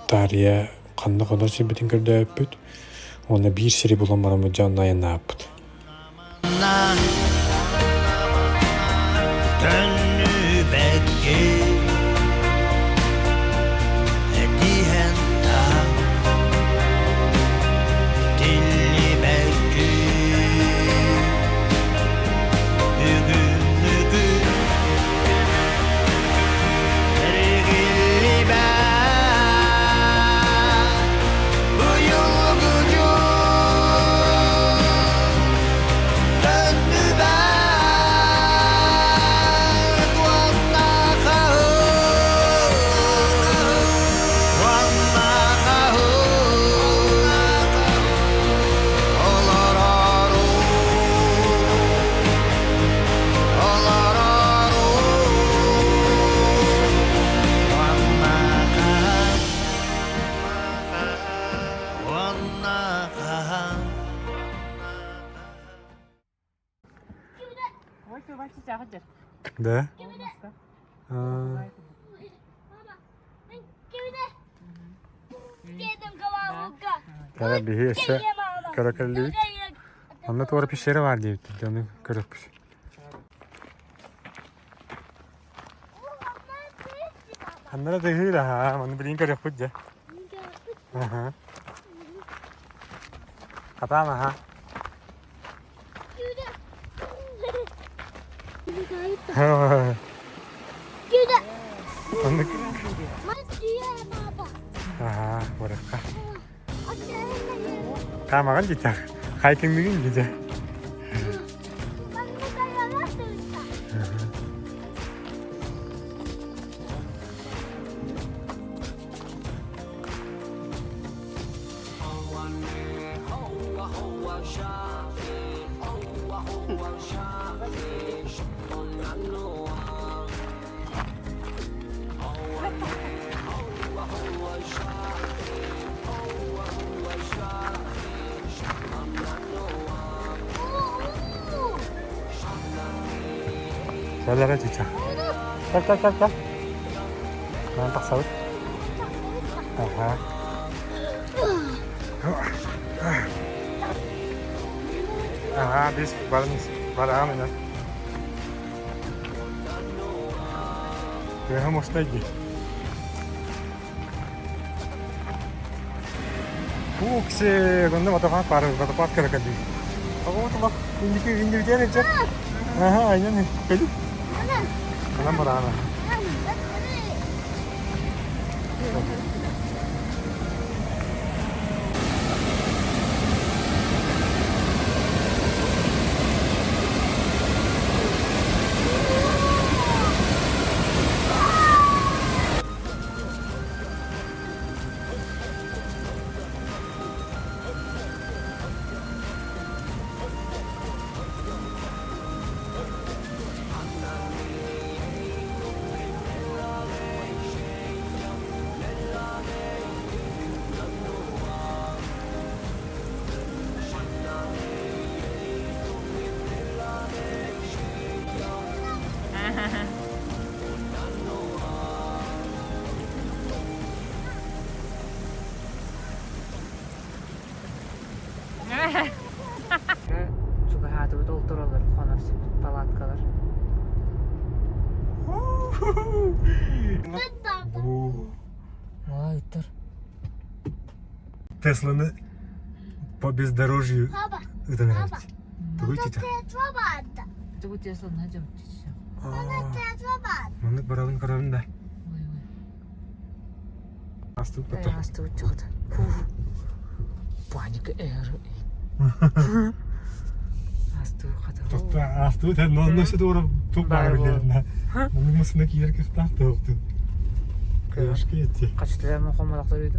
таарыйа ханна хонор сирбитин көрдөөбүппүт. Уонна биир сири булан бараммыт дьэ онно айаннаабыппыт. Да? Кара биһи өссө көрө кэллибит. Онно туора пещера бар диэбит. Ону көрөкпүт. Ханнара тыһыыр аха, маны билин көрөхпүт дьэ. Аха. Хатаан аха. Оннук. Аха, барахха. Хаамаҕын дитэх. Хайкингныгын дитэ. Кэлэрэ чыча. Кэл кэл кэл кэл. Манан тахсабыт. Аха. Ага, биз барыңыз. Бараҕам ина. Тыаһа мощнай дии. Пукси, онно водопад баар, водопад көрө кэллим. Оҕо индики индивидуал эчэ. Аха, айан кэлин. Анан бараана. Чугаһаатыбыт ол тураллар хонор сиппит палаткалар. Ой, тур. Тесланы по бездорожью ыытан эрэбит. Тугуй тите? Тугу Тесланы дьом Маннык барабын көрөбүн да. Астыбыт потом. Астыбыт чыгыт. Паника эр. Астыбыт хата. Тоқта астыбыт һәм нонно сөт орып тук бар билерин. Мунун масына киер кыхтаах тоқту. Кыашка етти. Качтылар ма комалактар үйдү.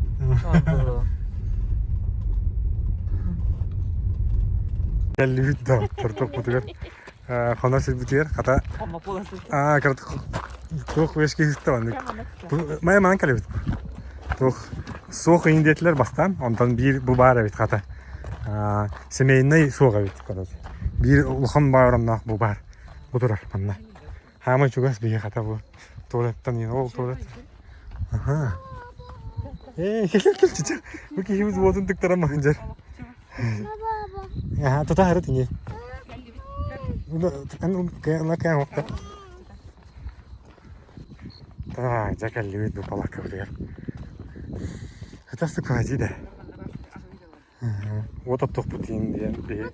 Кэллибит да торток бутугар. Хонор сирбитигэр хата аа туох үөскэ сытта маннык. Мая манан кэлэбит. Туох суох ыйын диэтилэр бастаан, онтон биир бу баар эбит хата. Семейный суох эбит короче. Биир улахан баарамнаах бу баар. Бу турар манна. Хаамай чугас биһи хата бу туалеттан ол туалет. Аха. Ээ, кэл кэл чича. Бу киһибит уотун тыктаран маһынжар. Аха, тута хары тиҥи. Эн кээн уокта. Так, дьэ кэллибит бу палааккабытыгар. Хытас тукаадьы да. Уот оттуохпут диэн диэн биһи.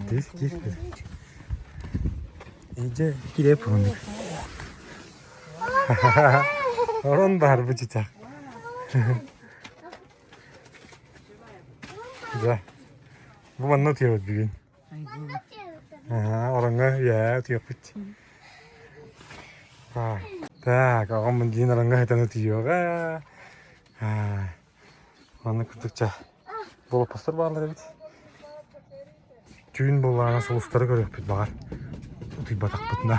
Киир, киир. Иджэ кире пуһунук. Орон баар бу чычах. Дьэ, бу манна утуйабыт бүгүн. Ороҥҥо үйэ утуйаппыт. Так, оҕом диин ороҥҥо сытан утуйуоҕа. Манна курдук чэ болоппостор бааллар эбит. Түүн буоллаҕына сулустары көрүөхпүт баҕар. Утуйбатахпытына.